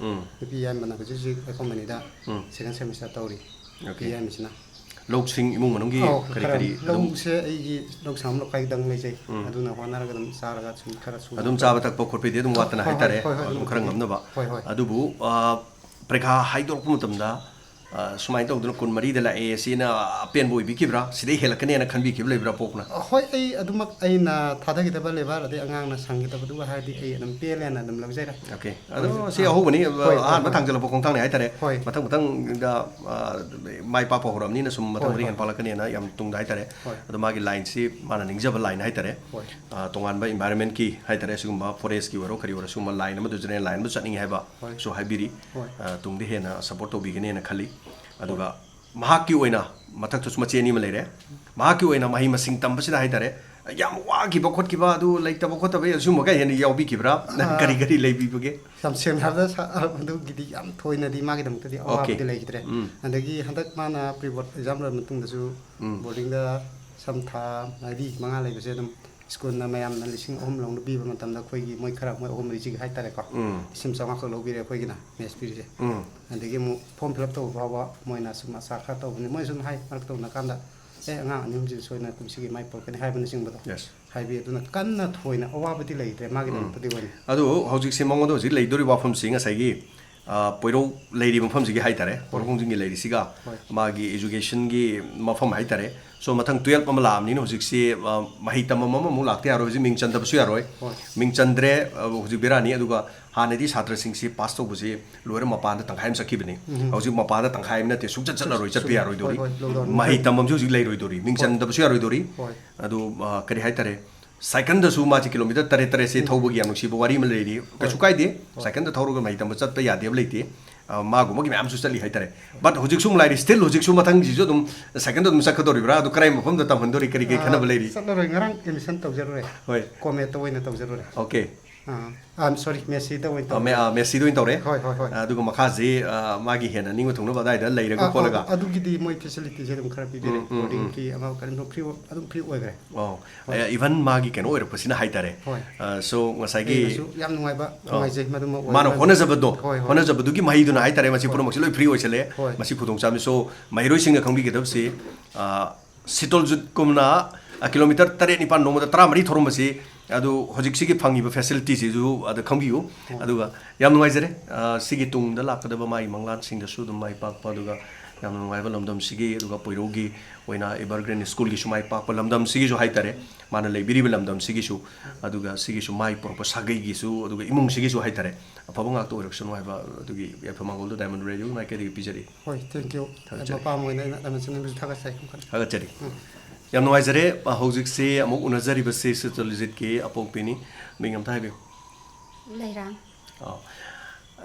ꯎꯝ꯫ ꯅꯨꯄꯤ ꯌꯥꯏꯃꯅ ꯍꯧꯖꯤꯛ ꯍꯧꯖꯤꯛ ꯑꯩꯈꯣꯏ ꯀꯣꯝꯄꯅꯤꯗ ꯎꯝ꯫ ꯁꯦꯀꯦꯟ ꯁꯦꯃꯤꯁꯇꯔ ꯇꯧꯔꯤ꯫ ꯑꯣꯀꯦ꯫ ꯅꯨꯄꯤ ꯌꯥꯏꯃꯁꯤꯅ꯫ ꯂꯧꯁꯤꯡ ꯏꯃꯨꯡ ꯃꯅꯨꯡꯒꯤ ꯑꯧ, ꯀꯔꯤ ꯈꯔ ꯀꯔꯤ ꯑꯗꯨꯝ? ꯂꯧꯁꯦ ꯑꯩꯒꯤ ꯂꯧ ꯁꯪꯉꯝ ꯂꯧꯈꯥꯏꯗꯪ ꯂꯩꯖꯩ꯫ ꯎꯝ꯫ ꯑꯗꯨꯅ ꯍꯣꯠꯅꯔꯒ ꯑꯗꯨꯝ ꯆꯥꯔꯒ ꯁꯨꯝ ꯈꯔ ꯁꯨ- ꯑꯗꯨꯝ ꯆꯥꯕ ꯊꯛꯄ ꯈꯣꯠꯄꯗꯤ ꯑꯗꯨꯝ ꯋꯥꯠꯇꯅ ꯍꯣꯏ, ꯍꯣꯏ, ꯍꯥꯏꯇꯥꯔꯦ, ꯍꯣꯏ, ꯍꯣꯏ, ꯑꯗꯨꯝ ꯑꯗꯨꯝ ꯈꯔ ꯑꯗꯨꯝ ꯉꯝꯅꯕ꯫ ꯍꯣꯏ, ꯍꯣꯏ꯫ ꯑꯗꯨꯕꯨ, ꯑ, ꯄꯔꯤꯈꯥ ꯍꯥꯏꯗꯣꯔꯛꯄ ꯃꯇꯝꯗ, ꯑ, ꯁꯨꯃꯥꯏꯅ ꯇꯧꯗꯅ ꯀꯨꯟꯃꯔꯤꯗ ꯂꯥꯛꯑꯦ, ꯁꯤꯅ ꯑꯄꯦꯟꯕ ꯑꯣꯏꯕꯤꯈꯤꯕ꯭ꯔꯥ? ꯁꯤꯗꯩ ꯍꯦꯜꯂꯛꯀꯅꯦꯅ ꯈꯟꯕꯤꯈꯤꯕ ꯂꯩꯕ꯭ꯔꯥ ꯄꯣꯛꯅ? ꯍꯣꯏ, ꯑꯩ ꯑꯗꯨꯃꯛ ꯑꯩꯅ ꯊꯥꯗꯈꯤꯗꯕ ꯂꯦꯕꯔ ꯑꯗꯩ ꯑꯉꯥꯡꯅ ꯁꯪꯈꯤꯗꯕꯗꯨꯒ ꯍꯥꯏꯔꯗꯤ ꯑꯩ ꯑꯗꯨꯝ ꯄꯦꯜꯂꯦꯅ ꯑꯗꯨꯝ ꯂꯧꯖꯔꯦ꯫ ꯑꯣꯀꯦ꯫ ꯑꯗꯣ ꯍꯣꯏ, ꯁꯤ ꯑꯥ, ꯑꯍꯧꯕꯅꯤ, ꯍꯣꯏ, ꯍꯣꯏ, ꯑꯍꯥꯟꯕ ꯍꯣꯏ꯫ ꯊꯥꯡꯖꯜꯂꯛꯄ ꯈꯣꯡꯊꯥꯡꯅꯤ ꯍꯥꯏꯇꯥꯔꯦ꯫ ꯍꯣꯏ꯫ ꯃꯊꯪ ꯃꯊꯪꯗ, ꯑ, ꯃꯥꯏ ꯄꯥꯛꯄ ꯍꯧꯔꯕꯅꯤꯅ ꯁꯨꯝ ꯃꯊꯪ ꯍꯣꯏ, ꯃꯊꯪ ꯍꯣꯏ, ꯍꯦꯟꯅ ꯄꯥꯛꯂꯛꯀꯅꯦꯅ ꯌꯥꯝ ꯇꯨꯡꯗ ꯍꯥꯏꯇꯥꯔꯦ꯫ ꯍꯣꯏ꯫ ꯑꯗꯣ ꯃꯥꯒꯤ ꯂꯥꯏꯟꯁꯤ ꯃꯥꯅ ꯅꯤꯡꯖꯕ ꯂꯥꯏꯟ ꯍꯥꯏꯇꯥꯔꯦ꯫ ꯍꯣꯏ꯫ ꯑ, ꯇꯣꯉꯥꯟꯕ ꯏꯟꯚꯥꯏꯔꯣꯟꯃꯦꯟꯀꯤ ꯍꯥꯏꯇꯥꯔꯦ, ꯁꯤꯒꯨꯝꯕ ꯐꯣꯔꯦꯁꯀꯤ ꯑꯣꯏꯔꯣ ꯀꯔꯤ ꯑꯣꯏꯔꯣ, ꯁꯤꯒꯨꯝꯕ ꯂꯥꯏꯟ ꯑꯃꯗ, ꯖꯦꯅꯔꯦꯜ ꯂꯥꯏꯟ ꯑꯃꯗ ꯆꯠꯅꯤꯡꯉꯦ ꯍꯥꯏꯕ ꯍꯣꯏ꯫ ꯁꯨ ꯍꯥꯏꯕꯤꯔꯤ꯫ ꯍꯣꯏ꯫ ꯑ, ꯇꯨꯡꯗ ꯍꯦꯟꯅ ꯁꯄꯣꯔꯠ ꯇꯧꯕꯤꯒꯅꯦꯅ ꯈꯜꯂꯤ꯫ ꯑꯗꯨꯒ ꯃꯍꯥꯛꯀꯤ ꯑꯣꯏꯅ ꯃꯊꯛꯇꯁꯨ ꯃꯆꯦ ꯑꯅꯤ ꯑꯃ ꯂꯩꯔꯦ꯫ ꯃꯍꯥꯛꯀꯤ ꯑꯣꯏꯅ ꯃꯍꯩ ꯃꯁꯤꯡ ꯇꯝꯕꯁꯤꯗ ꯍꯥꯏꯇꯥꯔꯦ, ꯌꯥꯝ ꯋꯥꯈꯤꯕ ꯈꯣꯠꯈꯤꯕ, ꯑꯗꯨ ꯂꯩꯇꯕ ꯈꯣꯠꯇꯕ ꯑꯁꯤꯒꯨꯝꯕꯒ ꯍꯦꯟꯅ ꯌꯥꯎꯕꯤꯈꯤꯕ꯭ꯔꯥ? ꯅꯪ ꯑꯥ, ꯀꯔꯤ ꯀꯔꯤ ꯂꯩꯕꯤꯕꯒꯦ? ꯌꯥꯝ ꯁꯦꯡꯅ ꯍꯥꯏꯔꯕꯗ ꯁꯥ-, ꯑꯗꯨꯒꯤꯗꯤ ꯌꯥꯝ ꯊꯣꯏꯅꯗꯤ ꯃꯥꯒꯤꯗꯃꯛꯇꯗꯤ ꯑꯋꯥꯕꯗꯤ ꯑꯣꯀꯦ꯫ ꯂꯩꯈꯤꯗ꯭ꯔꯦ꯫ ꯎꯝ꯫ ꯑꯗꯒꯤ ꯍꯟꯗꯛ ꯃꯥꯅ ꯄ꯭ꯔꯤ ꯕꯣꯔꯗ ꯑꯦꯛꯖꯥꯝ ꯂꯣꯏꯔꯕ ꯃꯇꯨꯡꯗꯁꯨ ꯎꯝ꯫ ꯕꯣꯔꯗꯤꯡꯗ ꯁꯝ ꯊꯥ ꯃꯔꯤ ꯃꯉꯥ ꯂꯩꯕꯁꯦ ꯑꯗꯨꯝ ꯁ꯭ꯀꯨꯜꯅ ꯃꯌꯥꯝꯅ ꯂꯤꯁꯤꯡ ꯑꯍꯨꯝ ꯂꯧꯅ ꯄꯤꯕ ꯃꯇꯝꯗ ꯑꯩꯈꯣꯏꯒꯤ ꯃꯣꯏ ꯈꯔ, ꯃꯣꯏ ꯑꯍꯨꯝ ꯃꯔꯤꯁꯤꯒꯤ ꯍꯥꯏꯇꯥꯔꯦꯀꯣ, ꯎꯝ꯫ ꯂꯤꯁꯤꯡ ꯆꯥꯝꯃꯉꯥ ꯈꯛ ꯂꯧꯕꯤꯔꯦ ꯑꯩꯈꯣꯏꯒꯤꯅ ꯃꯦꯁ ꯐꯤꯁꯦ꯫ ꯎꯝ꯫ ꯑꯗꯒꯤ ꯑꯃꯨꯛ ꯐꯣꯔꯝ ꯐꯤꯜ ꯑꯞ ꯇꯧꯕ ꯐꯥꯎꯕ ꯃꯣꯏꯅ ꯁꯨꯝ ꯑꯁꯥ ꯈꯔ ꯇꯧꯕꯅꯤ, ꯃꯣꯏ ꯁꯨꯝ ꯍꯥꯏ ꯃꯔꯛ ꯇꯧꯅ ꯀꯥꯟꯗ, "ꯑꯦ, ꯑꯉꯥꯡ ꯑꯅꯤ ꯑꯍꯨꯝꯁꯤ ꯁꯣꯏꯅ ꯀꯨꯝꯁꯤꯒꯤ ꯃꯥꯏ ꯄꯨꯔꯛꯀꯅꯤ" ꯍꯥꯏꯕꯅꯆꯤꯡꯕꯗꯣ꯫ Yes꯫ ꯍꯥꯏꯕꯤ꯫ ꯑꯗꯨꯅ ꯀꯟꯅ ꯊꯣꯏꯅ ꯑꯋꯥꯕꯗꯤ ꯂꯩꯇ꯭ꯔꯦ ꯃꯥꯒꯤꯗꯃꯛꯇꯗꯤ ꯑꯣꯏꯅ꯫ ꯑꯗꯨ ꯍꯧꯖꯤꯛꯁꯦ ꯃꯉꯣꯟꯗ ꯍꯧꯖꯤꯛ ꯂꯩꯗꯣꯔꯤꯕ ꯋꯥꯐꯝꯁꯤ ꯉꯁꯥꯏꯒꯤ, ꯑ, ꯄꯣꯏꯔꯧ ꯂꯩꯔꯤꯕ ꯃꯐꯝꯁꯤꯒꯤ ꯍꯥꯏꯇꯥꯔꯦ, ꯄꯣꯏꯔꯧ ꯍꯣꯏ꯫ ꯈꯣꯡꯖꯤꯟꯒꯤ ꯂꯩꯔꯤꯁꯤꯒ ꯍꯣꯏ꯫ ꯃꯥꯒꯤ educationꯒꯤ ꯃꯐꯝ ꯍꯥꯏꯇꯥꯔꯦ꯫ So ꯃꯊꯪ twelve ꯑꯃ ꯂꯥꯛꯑꯕꯅꯤꯅ ꯍꯧꯖꯤꯛꯁꯤ, ꯑ, ꯃꯍꯩ ꯇꯝꯐꯝ ꯑꯃꯃꯨꯛ ꯂꯥꯛꯇ ꯌꯥꯔꯣꯏ, ꯍꯧꯖꯤꯛ ꯃꯤꯡ ꯆꯟꯗꯕꯁꯨ ꯌꯥꯔꯣꯏ꯫ ꯍꯣꯏ꯫ ꯃꯤꯡ ꯆꯟꯗ꯭ꯔꯦ, ꯑ, ꯍꯧꯖꯤꯛ ꯕꯦꯔꯥꯅꯤ꯫ ꯑꯗꯨꯒ ꯍꯥꯟꯅꯗꯤ ꯁꯥꯇ꯭ꯔꯁꯤꯡꯁꯤ ꯄꯥꯁ ꯇꯧꯕꯁꯤ ꯂꯣꯏꯔ ꯃꯄꯥꯟꯗ ꯇꯪꯈꯥꯏ ꯑꯃ ꯆꯠꯈꯤꯕꯅꯤ꯫ ꯎꯝ꯫ ꯍꯧꯖꯤꯛ ꯃꯄꯥꯟꯗ ꯇꯪꯈꯥꯏ ꯑꯃ ꯅꯠꯇꯦ, ꯁꯨꯡꯆꯠ ꯆꯠꯂꯔꯣꯏ, ꯆꯠꯄ ꯁꯨ-, ꯌꯥꯔꯣꯏꯗꯣꯔꯤ꯫ ꯍꯣꯏ, ꯍꯣꯏ, ꯂꯧꯗꯣꯔꯤ꯫ ꯃꯍꯩ ꯇꯝꯐꯝꯁꯨ ꯍꯧꯖꯤꯛ ꯂꯩꯔꯣꯏꯗꯣꯔꯤ, ꯃꯤꯡ ꯍꯣꯏ꯫ ꯆꯟꯗꯕꯁꯨ ꯌꯥꯔꯣꯏꯗꯣꯔꯤ꯫ ꯍꯣꯏ꯫ ꯑꯗꯨ, ꯑ, ꯀꯔꯤ ꯍꯥꯏꯇꯥꯔꯦ, ꯁꯥꯏꯀꯜꯗꯁꯨ ꯃꯥꯁꯤ kilometre ꯇꯔꯦꯠ ꯇꯔꯦꯠꯁꯦ ꯎꯝ꯫ ꯊꯧꯕꯒꯤ ꯌꯥꯝ ꯅꯨꯡꯁꯤꯕ ꯋꯥꯔꯤ ꯑꯃ ꯂꯩꯔꯤ꯫ ꯀꯩꯁꯨ ꯍꯣꯏ꯫ ꯀꯥꯏꯗꯦ꯫ ꯍꯣꯏ꯫ ꯁꯥꯏꯀꯜꯗ ꯊꯧꯔꯒ ꯃꯍꯩ ꯇꯝꯕ ꯆꯠꯄ ꯌꯥꯗꯦꯕ ꯂꯩꯇꯦ꯫ ꯑ, ꯃꯥꯒꯨꯝꯕꯒꯤ ꯃꯌꯥꯝꯁꯨ ꯆꯠꯂꯤ ꯍꯥꯏꯇꯥꯔꯦ꯫ But ꯍꯧꯖꯤꯛꯁꯨ ꯑꯃꯨꯛ ꯂꯥꯏꯔꯤ, still ꯍꯧꯖꯤꯛꯁꯨ ꯃꯊꯪꯁꯤꯁꯨ ꯑꯗꯨꯝ ꯁꯥꯏꯀꯜꯗ ꯑꯗꯨꯝ ꯆꯠꯀꯗꯧꯔꯤꯕ꯭ꯔꯥ? ꯑꯗꯨ ꯀꯔꯥꯏ ꯃꯐꯝꯗ ꯇꯝꯍꯟꯗꯣꯔꯤ? ꯀꯔꯤ ꯀꯔꯤ ꯑ, ꯈꯟꯅꯕ ꯂꯩꯔꯤ? ꯆꯠꯂꯔꯣꯏ꯫ ꯉꯔꯥꯡ admission ꯇꯧꯖꯔꯨꯔꯦ꯫ ꯍꯣꯏ꯫ Cometꯇ ꯑꯣꯏꯅ ꯇꯧꯖꯔꯨꯔꯦ꯫ Okay꯫ ꯑ, I'm sorry, Messiꯗ ꯑꯣꯏꯅ ꯑ, ꯇꯧꯔꯦ꯫ ꯃꯦ-, ꯑ, Messiꯗ ꯑꯣꯏꯅ ꯇꯧꯔꯦ? ꯍꯣꯏ, ꯍꯣꯏ, ꯍꯣꯏ꯫ ꯑ, ꯑꯗꯨꯒ ꯃꯈꯥꯁꯤ, ꯑ, ꯃꯥꯒꯤ ꯍꯦꯟꯅ ꯅꯤꯡꯕ ꯊꯨꯡꯅꯕ ꯑꯗꯥꯏꯗ ꯂꯩꯔꯒ ꯑ, ꯑ, ꯈꯣꯠꯂꯒ? ꯑꯗꯨꯒꯤꯗꯤ ꯃꯣꯏ facilityꯁꯦ ꯑꯗꯨꯝ ꯈꯔ ꯄꯤꯕꯤꯔꯦ꯫ ꯎꯝ, ꯎꯝ, ꯎꯝ꯫ Boardingꯒꯤ ꯑꯃ ꯀꯔꯤꯝ free, ꯑꯗꯨꯝ free ꯑꯣꯏꯈ꯭ꯔꯦ꯫ ꯑꯣ, ꯍꯣꯏ꯫ ꯑ, even ꯃꯥꯒꯤ ꯀꯩꯅꯣ ꯑꯣꯏꯔꯛꯄꯁꯤꯅ ꯍꯥꯏꯇꯥꯔꯦ꯫ ꯍꯣꯏ꯫ ꯑ, so ꯉꯁꯥꯏꯒꯤ ꯑꯩꯅꯁꯨ ꯌꯥꯝ ꯅꯨꯡꯉꯥꯏꯕ, ꯑ, ꯅꯨꯡꯉꯥꯏꯖꯩ ꯃꯗꯨꯃ ꯑꯣꯏ-, ꯃꯥꯅ ꯃꯥꯅ ꯍꯣꯠꯅꯖꯕꯗꯣ, ꯍꯣꯏ, ꯍꯣꯏ꯫ ꯍꯣꯠꯅꯖꯕꯗꯨꯒꯤ ꯃꯍꯩꯗꯨꯅ ꯍꯣꯏ꯫ ꯍꯥꯏꯇꯥꯔꯦ, ꯃꯁꯤ ꯍꯣꯏ꯫ ꯄꯨꯝꯅꯃꯛꯁꯤ ꯂꯣꯏ free ꯑꯣꯏꯁꯜꯂꯦ꯫ ꯍꯣꯏ꯫ ꯃꯁꯤ ꯈꯨꯗꯣꯡꯆꯥꯕꯅꯤ꯫ So ꯃꯍꯩꯔꯣꯏꯁꯤꯡꯅ ꯈꯪꯕꯤꯒꯗꯕꯁꯤ, ꯑ, ꯁꯤꯇꯣꯜꯖꯤꯠꯀꯨꯝꯅ, ꯑ, kilometre ꯇꯔꯦꯠ ꯅꯤꯄꯥꯟ ꯅꯣꯡꯃꯗ ꯇꯔꯥꯃꯔꯤ ꯊꯧꯔꯝꯕꯁꯤ, ꯑꯗꯨ ꯍꯧꯖꯤꯛꯁꯤꯒꯤ ꯐꯪꯉꯤꯕ facilityꯁꯤꯁꯨ ꯑꯗ ꯈꯪꯕꯤꯌꯨ꯫ ꯍꯣꯏ꯫ ꯑꯗꯨꯒ ꯌꯥꯝ ꯅꯨꯡꯉꯥꯏꯖꯔꯦ, ꯑ, ꯁꯤꯒꯤ ꯇꯨꯡꯗ ꯂꯥꯛꯀꯗꯕ ꯃꯥꯒꯤ ꯃꯪꯂꯥꯟꯁꯤꯡꯗꯁꯨ ꯑꯗꯨꯝ ꯃꯥꯏ ꯄꯥꯛꯄ, ꯑꯗꯨꯒ ꯌꯥꯝꯅ ꯅꯨꯡꯉꯥꯏꯕ ꯂꯝꯗꯝꯁꯤꯒꯤ, ꯑꯗꯨꯒ ꯄꯣꯏꯔꯧꯒꯤ ꯑꯣꯏꯅ Evergreen Schoolꯒꯤꯁꯨ ꯃꯥꯏ ꯄꯥꯛꯄ ꯂꯝꯗꯝꯁꯤꯒꯤꯁꯨ ꯍꯥꯏꯇꯥꯔꯦ, ꯃꯥꯅ ꯂꯩꯕꯤꯔꯤꯕ ꯂꯝꯗꯝꯁꯤꯒꯤꯁꯨ, ꯑꯗꯨꯒ ꯁꯤꯒꯤꯁꯨ ꯃꯥꯏ ꯄꯨꯔꯛꯄ ꯁꯥꯒꯩꯒꯤꯁꯨ, ꯑꯗꯨꯒ ꯏꯃꯨꯡꯁꯤꯒꯤꯁꯨ ꯍꯥꯏꯇꯥꯔꯦ, ꯑꯐꯕ ꯉꯥꯛꯇ ꯑꯣꯏꯔꯛꯁꯅꯨ ꯍꯥꯏꯕ ꯑꯗꯨꯒꯤ ꯌꯥꯏꯐ ꯃꯪꯒꯣꯜꯗꯨ Diamond Radioꯒꯤ ꯃꯥꯏꯀꯩꯗꯒꯤ ꯄꯤꯖꯔꯤ꯫ ꯍꯣꯏ, thank you꯫ ꯊꯥꯒꯠꯆꯔꯤ꯫ ꯃꯄꯥ ꯑꯃ ꯑꯣꯏꯅ ꯑꯩꯅ ꯂꯃꯟ ꯁꯤꯡꯅꯕꯁꯨ ꯊꯥꯒꯠꯆꯔꯤ꯫ ꯊꯥꯒꯠꯆꯔꯤ꯫ ꯎꯝ꯫ ꯌꯥꯝ ꯅꯨꯡꯉꯥꯏꯖꯔꯦ꯫ ꯑ, ꯍꯧꯖꯤꯛꯁꯤ ꯑꯃꯨꯛ ꯎꯅꯖꯔꯤꯕꯁꯤ ꯁꯤꯇꯣꯜꯖꯤꯠꯀꯤ ꯑꯄꯣꯛꯄꯤꯅꯤ꯫ ꯃꯤꯡ ꯑꯝꯇ ꯍꯥꯏꯕꯤꯌꯨ꯫ ꯂꯩꯔꯥꯡ꯫ ꯑ,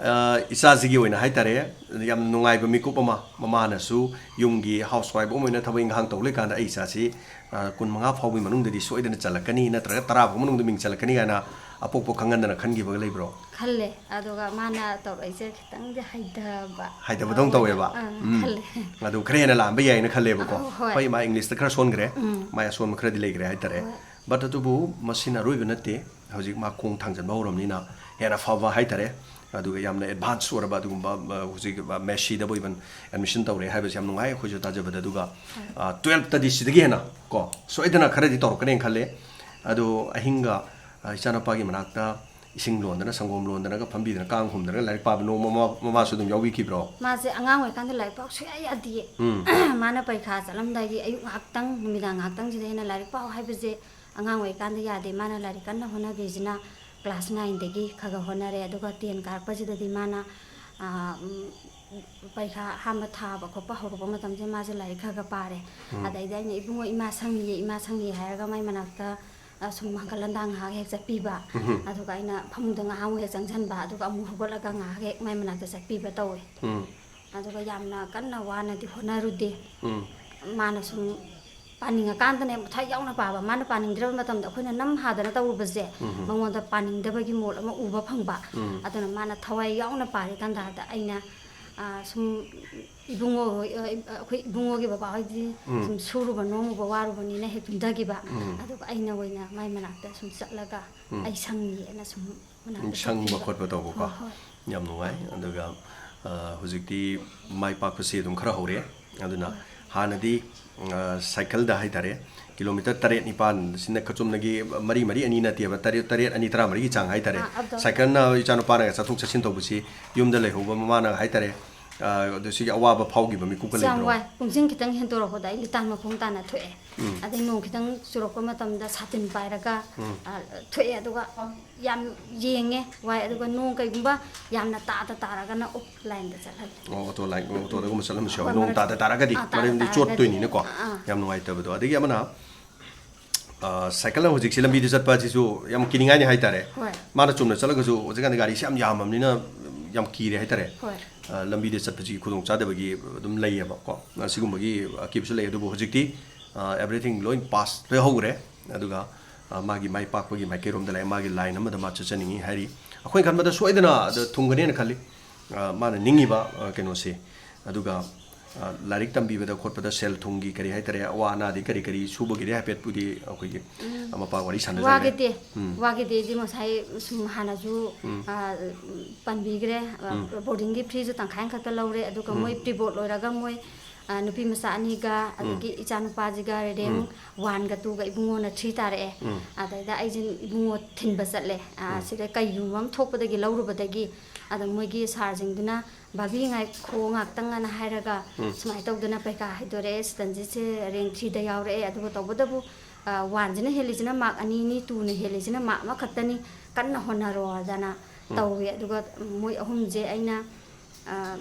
ꯑ, ꯏꯆꯥꯁꯤꯒꯤ ꯑꯣꯏꯅ ꯍꯥꯏꯇꯥꯔꯦ, ꯌꯥꯝ ꯅꯨꯡꯉꯥꯏꯕ ꯃꯤꯀꯨꯞ ꯑꯃ, ꯃꯃꯥꯅꯁꯨ ꯌꯨꯝꯒꯤ housewife ꯑꯃ ꯑꯣꯏꯅ ꯊꯕꯛ ꯏꯪꯈꯥꯡ ꯇꯧ ꯂꯩꯀꯥꯟꯗ ꯑꯩ ꯏꯆꯥꯁꯤ, ꯑ, ꯀꯨꯟꯃꯉꯥ ꯐꯥꯎꯕꯒꯤ ꯃꯅꯨꯡꯗꯗꯤ ꯁꯣꯏꯗꯅ ꯆꯜꯂꯛꯀꯅꯤ, ꯅꯠꯇ꯭ꯔꯒ ꯇꯔꯥ ꯐꯥꯎ ꯃꯅꯨꯡꯗ ꯃꯤꯡ ꯆꯜꯂꯛꯀꯅꯤ ꯍꯥꯏꯅ ꯑꯄꯣꯛꯄ ꯈꯪꯍꯟꯗꯅ ꯈꯟꯈꯤꯕꯒ ꯂꯩꯕ꯭ꯔꯣ? ꯈꯜꯂꯦ, ꯑꯗꯨꯒ ꯃꯥꯅ ꯇꯧꯔꯛꯏꯁꯦ ꯈꯤꯇꯪꯗꯤ ꯍꯩꯊꯕ ꯍꯩꯊꯕꯗꯧꯅ ꯑꯣꯏꯅ, ꯇꯧꯋꯦꯕ? ꯑꯥ, ꯎꯝ꯫ ꯈꯜꯂꯦ꯫ ꯑꯗꯨ ꯈꯔ ꯍꯦꯟꯅ ꯂꯥꯝꯕ ꯌꯥꯏꯅ ꯈꯜꯂꯦꯕꯀꯣ? ꯑꯧ, ꯍꯣꯏ꯫ ꯍꯣꯏ, ꯃꯥ Englishꯇ ꯈꯔ ꯁꯣꯟꯈ꯭ꯔꯦ꯫ ꯎꯝ꯫ ꯃꯥꯏ ꯑꯁꯣꯟꯕ ꯈꯔꯗꯤ ꯂꯩꯈ꯭ꯔꯦ ꯍꯥꯏꯇꯥꯔꯦ꯫ ꯍꯣꯏ꯫ But ꯑꯗꯨꯕꯨ ꯃꯁꯤꯅ ꯑꯔꯣꯏꯕ ꯅꯠꯇꯦ꯫ ꯍꯧꯖꯤꯛ ꯃꯥ ꯈꯣꯡ ꯊꯥꯡꯖꯟꯕ ꯍꯧꯔꯕꯅꯤꯅ ꯍꯦꯟꯅ ꯐꯕ ꯍꯥꯏꯇꯥꯔꯦ꯫ ꯑꯗꯨꯒ ꯌꯥꯝꯅ advance ꯑꯣꯏꯔꯕ ꯑꯗꯨꯒꯨꯝꯕ, ꯑ, ꯍꯧꯖꯤꯛ, ꯑ, ꯃꯦꯁꯤꯗꯕꯨ even admission ꯇꯧꯔꯦ ꯍꯥꯏꯕꯁꯤ ꯌꯥꯝ ꯅꯨꯡꯉꯥꯏ ꯑꯩꯈꯣꯏꯁꯨ ꯇꯥꯖꯕꯗ꯫ ꯑꯗꯨꯒ, ꯑ, twelfth ꯇꯗꯤ ꯁꯤꯗꯒꯤ ꯍꯦꯟꯅ ꯀꯣ ꯁꯣꯏꯗꯅ ꯈꯔꯗꯤ ꯇꯧꯔꯛꯀꯅꯦꯅ ꯈꯜꯂꯦ꯫ ꯑꯗꯣ ꯑꯍꯤꯡꯒ, ꯑ, ꯏꯆꯥꯅꯨꯄꯥꯒꯤ ꯃꯅꯥꯛꯇ ꯏꯁꯤꯡ ꯂꯣꯟꯗꯅ, ꯁꯪꯒꯣꯝ ꯂꯣꯟꯗꯅꯒ ꯐꯝꯕꯤꯗꯅ, ꯀꯥꯡ ꯍꯨꯝꯗꯅꯒ ꯂꯥꯏꯔꯤꯛ ꯄꯥꯕ ꯅꯣꯡꯃ ꯃꯃꯥ, ꯃꯃꯥꯁꯨ ꯑꯗꯨꯝ ꯌꯥꯎꯕꯤꯈꯤꯕ꯭ꯔꯣ? ꯃꯥꯁꯦ ꯑꯉꯥꯡ ꯑꯣꯏꯔꯤꯀꯥꯟꯗ ꯂꯥꯏꯔꯤꯛ ꯄꯥꯎ ꯁꯨꯡꯌꯥ ꯌꯥꯗꯤꯌꯦ꯫ ꯎꯝ꯫ ꯃꯥꯅ ꯄꯔꯤꯈꯥ ꯆꯠꯂꯝꯗꯥꯏꯒꯤ ꯑꯌꯨꯛ ꯉꯥꯏꯍꯥꯛꯇꯪ, ꯅꯨꯃꯤꯗꯥꯡ ꯉꯥꯏꯍꯥꯛꯇꯪꯁꯤꯗ ꯍꯦꯟꯅ ꯂꯥꯏꯔꯤꯛ ꯄꯥꯎ ꯍꯥꯏꯕꯁꯦ ꯑꯉꯥꯡ ꯑꯣꯏꯔꯤꯀꯥꯟꯗ ꯌꯥꯗꯦ꯫ ꯃꯥꯅ ꯂꯥꯏꯔꯤꯛ ꯀꯟꯅ ꯍꯣꯠꯅꯈ꯭ꯔꯤꯁꯤꯅ class nineꯗꯒꯤ ꯈꯔ ꯈꯔ ꯍꯣꯠꯅꯔꯦ꯫ ꯑꯗꯨꯒ ten ꯀꯥꯔꯛꯄꯁꯤꯗꯗꯤ ꯃꯥꯅ, ꯑ, ꯎꯝ, ꯄꯔꯤꯈꯥ ꯑꯍꯥꯟꯕ ꯊꯥꯕ ꯈꯣꯠꯄ ꯍꯧꯔꯛꯄ ꯃꯇꯝꯁꯦ ꯃꯥꯁꯦ ꯂꯥꯏꯔꯤꯛ ꯈꯔ ꯈꯔ ꯄꯥꯔꯦ꯫ ꯎꯝ꯫ ꯑꯗꯩꯗ ꯑꯩꯅ, "ꯏꯕꯨꯡꯉꯣ, ꯏꯃꯥ ꯁꯪꯉꯤꯌꯦ, ꯏꯃꯥ ꯁꯪꯉꯤꯌꯦ" ꯍꯥꯏꯔꯒ ꯃꯥꯏ ꯃꯅꯥꯛꯇ, ꯑ, ꯁꯨꯝ ꯍꯪꯒꯠ ꯍꯟꯗꯥ ꯉꯥꯏꯍꯥꯛ ꯍꯦꯛ ꯆꯠꯄꯤꯕ꯫ ꯎꯝ꯫ ꯑꯗꯨꯒ ꯑꯩꯅ ꯐꯃꯨꯡꯗ ꯉꯥꯏꯍꯥꯛ ꯑꯃꯨꯛ ꯍꯦꯛ ꯆꯪꯁꯤꯟꯕ, ꯑꯗꯨꯒ ꯑꯃꯨꯛ ꯍꯧꯒꯠꯂꯒ ꯉꯥꯏꯍꯥꯛ ꯍꯦꯛ ꯃꯥꯏ ꯃꯅꯥꯛꯇ ꯆꯠꯄꯤꯕ ꯇꯧꯋꯦ꯫ ꯎꯝ꯫ ꯑꯗꯨꯒ ꯌꯥꯝꯅ ꯀꯟꯅ ꯋꯥꯅꯗꯤ ꯍꯣꯠꯅꯔꯨꯗꯦ꯫ ꯎꯝ꯫ ꯃꯥꯅ ꯁꯨꯝ ꯄꯥꯅꯤꯡꯉꯀꯥꯟꯗꯅꯦ ꯃꯊ꯭ꯋꯥꯏ ꯌꯥꯎꯅ ꯄꯥꯕ꯫ ꯃꯥꯅ ꯄꯥꯅꯤꯡꯗ꯭ꯔꯕ ꯃꯇꯝꯗ ꯑꯩꯈꯣꯏꯅ ꯅꯝ ꯍꯥꯗꯅ ꯇꯧꯔꯨꯕꯁꯦ, ꯎꯝ꯫ ꯃꯉꯣꯟꯗ ꯄꯥꯅꯤꯡꯗꯕꯒꯤ ꯃꯑꯣꯡ ꯑꯃ ꯎꯕ ꯐꯪꯕ꯫ ꯎꯝ꯫ ꯑꯗꯨꯅ ꯃꯥꯅ ꯊꯋꯥꯏ ꯌꯥꯎꯅ ꯄꯥꯔꯤ ꯇꯥꯟꯖꯥꯗ ꯑꯩꯅ, ꯑ, ꯁꯨꯝ ꯏꯕꯨꯡꯉꯣ ꯍꯣꯏ, ꯑ, ꯑꯩꯈꯣꯏ ꯏꯕꯨꯡꯉꯣꯒꯤ ꯕꯕꯥ ꯍꯣꯏꯗꯤ ꯎꯝ꯫ ꯁꯨꯝ ꯁꯨꯔꯨꯕ ꯅꯣꯝꯃꯨꯕ ꯋꯥꯔꯨꯕꯅꯤꯅ ꯍꯦꯛ ꯇꯨꯝꯊꯈꯤꯕ꯫ ꯎꯝ꯫ ꯑꯗꯨꯒ ꯑꯩꯅ ꯑꯣꯏꯅ ꯃꯥꯏ ꯃꯅꯥꯛꯇ ꯁꯨꯝ ꯆꯠꯂꯒ ꯎꯝ꯫ ꯑꯩ ꯁꯪꯉꯤꯑꯅ ꯁꯨꯝ ꯃꯅꯥꯛꯇ ꯁꯪꯕ ꯆꯠꯄꯤꯕ꯫ ꯈꯣꯠꯄ ꯇꯧꯕꯀꯣ꯫ ꯍꯣꯏ, ꯍꯣꯏ꯫ ꯌꯥꯝ ꯅꯨꯡꯉꯥꯏ꯫ ꯑꯗꯨꯒ, ꯑ, ꯍꯧꯖꯤꯛꯇꯤ ꯃꯥꯏ ꯄꯥꯛꯄꯁꯤ ꯑꯗꯨꯝ ꯈꯔ ꯍꯧꯔꯦ꯫ ꯑꯗꯨꯅ ꯍꯣꯏ꯫ ꯍꯥꯟꯅꯗꯤ, ꯑ, ꯁꯥꯏꯀꯜꯗ ꯍꯥꯏꯇꯥꯔꯦ, kilometre ꯇꯔꯦꯠ ꯅꯤꯄꯥꯟ ꯁꯤꯅ ꯀ-, ꯆꯨꯝꯅꯒꯤ ꯃꯔꯤ, ꯃꯔꯤ, ꯑꯅꯤ ꯅꯠꯇꯦꯕ, ꯇꯔꯦꯠ, ꯇꯔꯦꯠ, ꯑꯅꯤ, ꯇꯔꯥꯃꯔꯤꯒꯤ ꯆꯥꯡ ꯍꯥꯏꯇꯥꯔꯦ꯫ ꯑꯥ, up down꯫ ꯁꯥꯏꯀꯜꯅ ꯏꯆꯥꯅꯨꯄꯥꯅꯒ ꯆꯠꯊꯣꯛ ꯆꯠꯁꯤꯟ ꯇꯧꯕꯁꯤ ꯌꯨꯝꯗ ꯂꯩꯍꯧꯕ ꯃꯃꯥꯅ ꯍꯥꯏꯇꯥꯔꯦ, ꯑ, ꯑꯗꯨ ꯁꯤꯒꯤ ꯑꯋꯥꯕ ꯐꯥꯎꯈꯤꯕ ꯃꯤꯀꯨꯞꯀ ꯌꯥꯝ ꯂꯩꯕ꯭ꯔꯣ? ꯋꯥꯏ꯫ ꯄꯨꯡꯁꯤꯡ ꯈꯤꯇꯪ ꯍꯦꯟꯗꯣꯔꯛꯄꯗ ꯑꯩ ꯂꯤꯇꯥꯟ ꯃꯈꯣꯡ ꯇꯥꯅ ꯊꯣꯛꯑꯦ꯫ ꯎꯝ꯫ ꯑꯗꯩ ꯅꯣꯡ ꯈꯤꯇꯪ ꯆꯨꯔꯛꯄ ꯃꯇꯝꯗ ꯁꯥꯇꯤꯟ ꯄꯥꯏꯔꯒ, ꯎꯝ꯫ ꯑ, ꯊꯣꯛꯑꯦ꯫ ꯑꯗꯨꯒ ꯌꯥꯝ ꯌꯦꯡꯉꯦ, ꯋꯥꯏ꯫ ꯑꯗꯨꯒ ꯅꯣꯡ ꯀꯩꯒꯨꯝꯕ ꯌꯥꯝꯅ ꯇꯥꯗ ꯇꯥꯔꯒꯅ ꯑꯣꯐꯂꯥꯏꯟꯗ ꯆꯠꯍꯜꯂꯦ꯫ ꯑꯣ, ꯑꯣꯇꯣ ꯂꯥꯏꯟ, ꯑꯣꯇꯣꯗꯒꯨꯝꯕ ꯆꯠꯍꯟꯕꯁꯨ ꯌꯥꯎꯋꯤ, ꯍꯣꯏ, ꯅꯣꯡ ꯃꯔꯛ-, ꯇꯥꯗ ꯇꯥꯔꯒꯗꯤ, ꯑꯥ, ꯇꯥꯗ ꯃꯔꯝꯗꯤ ꯇꯥꯔꯒꯗꯤ꯫ ꯆꯣꯠꯇꯣꯏꯅꯤꯅꯀꯣ꯫ ꯑꯥ, ꯑꯥ꯫ ꯌꯥꯝ ꯅꯨꯡꯉꯥꯏꯇꯕꯗꯣ꯫ ꯑꯗꯒꯤ ꯑꯃꯅ, ꯑ, ꯁꯥꯏꯀꯜꯅ ꯍꯧꯖꯤꯛꯁꯦ ꯂꯝꯕꯤꯗ ꯆꯠꯄ ꯑꯁꯤꯁꯨ ꯌꯥꯝ ꯀꯤꯅꯤꯡꯉꯥꯏꯅꯤ ꯍꯥꯏꯇꯥꯔꯦ꯫ ꯍꯣꯏ꯫ ꯃꯥꯅ ꯆꯨꯝꯅ ꯆꯠꯂꯒꯁꯨ ꯍꯧꯖꯤꯛꯀꯥꯟꯗꯤ ꯒꯥꯔꯤꯁꯦ ꯌꯥꯝ ꯌꯥꯝꯃꯕꯅꯤꯅ ꯌꯥꯝ ꯀꯤꯔꯦ ꯍꯥꯏꯇꯥꯔꯦ꯫ ꯍꯣꯏ꯫ ꯑ, ꯂꯝꯕꯤꯗ ꯆꯠꯄꯁꯤꯒꯤ ꯈꯨꯗꯣꯡꯆꯥꯗꯕꯒꯤ ꯑꯗꯨꯝ ꯂꯩꯌꯦꯕꯀꯣ꯫ ꯑ, ꯁꯤꯒꯨꯝꯕꯒꯤ ꯑꯀꯤꯕꯁꯨ ꯂꯩ꯫ ꯑꯗꯨꯕꯨ ꯍꯧꯖꯤꯛꯇꯤ, ꯑ, everything ꯂꯣꯏ ꯄꯥꯁ ꯂꯣꯏ ꯍꯧꯈ꯭ꯔꯦ꯫ ꯑꯗꯨꯒ, ꯑ, ꯃꯥꯒꯤ ꯃꯥꯏ ꯄꯥꯛꯄꯒꯤ ꯃꯥꯏꯀꯩꯔꯣꯝꯗ ꯂꯥꯛꯑꯦ꯫ ꯃꯥꯒꯤ ꯂꯥꯏꯟ ꯑꯃꯗ ꯃꯥ ꯆꯠꯆꯅꯤꯡꯉꯤ ꯍꯥꯏꯔꯤ꯫ ꯑꯩꯈꯣꯏꯅ ꯈꯟꯕꯗ ꯁꯣꯏꯗꯅ ꯑꯗ ꯊꯨꯡꯒꯅꯦꯅ ꯈꯜꯂꯤ, ꯑ, ꯃꯥꯅ ꯅꯤꯡꯉꯤꯕ, ꯑ, ꯀꯩꯅꯣꯁꯦ꯫ ꯑꯗꯨꯒ ꯑ, ꯂꯥꯏꯔꯤꯛ ꯇꯝꯕꯤꯕꯗ ꯈꯣꯠꯄꯗ ꯁꯦꯜ ꯊꯨꯝꯒꯤ ꯀꯔꯤ ꯍꯥꯏꯇꯥꯔꯦ, ꯑꯋꯥ ꯑꯅꯥꯗꯤ ꯀꯔꯤ ꯀꯔꯤ ꯁꯨꯕꯒꯤꯗꯤ ꯍꯥꯏꯐꯦꯠꯄꯨꯗꯤ ꯑꯩꯈꯣꯏꯒꯤ ꯎꯝ꯫ ꯃꯄꯥ ꯋꯥꯔꯤ ꯁꯥꯟꯅꯖꯈ꯭ꯔꯦ꯫ ꯋꯥꯒꯤꯗꯤ, ꯎꯝ꯫ ꯋꯥꯒꯤꯗꯤꯗꯤ ꯉꯁꯥꯏ ꯁꯨꯝ ꯍꯥꯟꯅꯁꯨ, ꯎꯝ꯫ ꯑ, ꯄꯟꯕꯤꯈ꯭ꯔꯦ꯫ ꯑ, ꯎꯝ꯫ ꯕꯣꯔꯗꯤꯡꯒꯤ ꯐꯤꯁꯨ ꯇꯪꯈꯥꯏ ꯑꯃꯈꯛꯇ ꯂꯧꯔꯦ, ꯑꯗꯨꯒ ꯎꯝ꯫ ꯃꯣꯏ ꯄ꯭ꯔꯤ ꯕꯣꯔꯗ ꯂꯣꯏꯔꯒ ꯃꯣꯏ, ꯑ, ꯅꯨꯄꯤ ꯃꯆꯥ ꯑꯅꯤꯒ, ꯎꯝ꯫ ꯑꯗꯒꯤ ꯏꯆꯥ ꯅꯨꯄꯥꯁꯤꯒ ꯔꯦꯡ ꯎꯝ꯫ ꯋꯥꯟꯒ ꯇꯨꯒ ꯏꯕꯨꯡꯉꯣꯅ ꯊ꯭ꯔꯤ ꯇꯥꯔꯛꯑꯦ꯫ ꯎꯝ꯫ ꯑꯗꯩꯗ ꯑꯩꯁꯦ ꯏꯕꯨꯡꯉꯣ ꯊꯤꯟꯕ ꯆꯠꯂꯦ꯫ ꯑ, ꯎꯝ꯫ ꯁꯤꯗ ꯀꯩꯒꯨꯝꯕ ꯑꯃ ꯊꯣꯛꯄꯗꯒꯤ ꯂꯧꯔꯨꯕꯗꯒꯤ, ꯑꯗ ꯃꯣꯏꯒꯤ ꯁꯥꯔꯁꯤꯡꯗꯨꯅ "ꯚꯥꯕꯤ, ꯉꯥꯏꯈꯣ ꯉꯥꯛꯇꯪ" ꯑꯅ ꯍꯥꯏꯔꯒ, ꯎꯝ꯫ ꯁꯨꯃꯥꯏꯅ ꯇꯧꯗꯅ ꯄꯩꯈꯥ ꯍꯥꯏꯗꯣꯔꯛꯑꯦ, ꯁꯤꯇꯟꯖꯤꯠꯁꯦ ꯔꯦꯡ ꯊ꯭ꯔꯤꯗ ꯌꯥꯎꯔꯛꯑꯦ, ꯑꯗꯨꯒ ꯇꯧꯕꯇꯕꯨ, ꯑ, ꯋꯥꯟꯁꯤꯅ ꯍꯦꯜꯂꯤꯁꯤꯅ ꯃꯥꯔꯛ ꯑꯅꯤꯅꯤ, ꯇꯨꯅ ꯍꯦꯜꯂꯤꯁꯤꯅ ꯃꯥꯔꯛ ꯑꯃꯈꯛꯇꯅꯤ, ꯀꯟꯅ ꯍꯣꯠꯅꯔꯣꯗꯅ ꯎꯝ꯫ ꯇꯧꯋꯦ꯫ ꯑꯗꯨꯒ ꯃꯣꯏ ꯑꯍꯨꯝꯁꯦ ꯑꯩꯅ, ꯑ,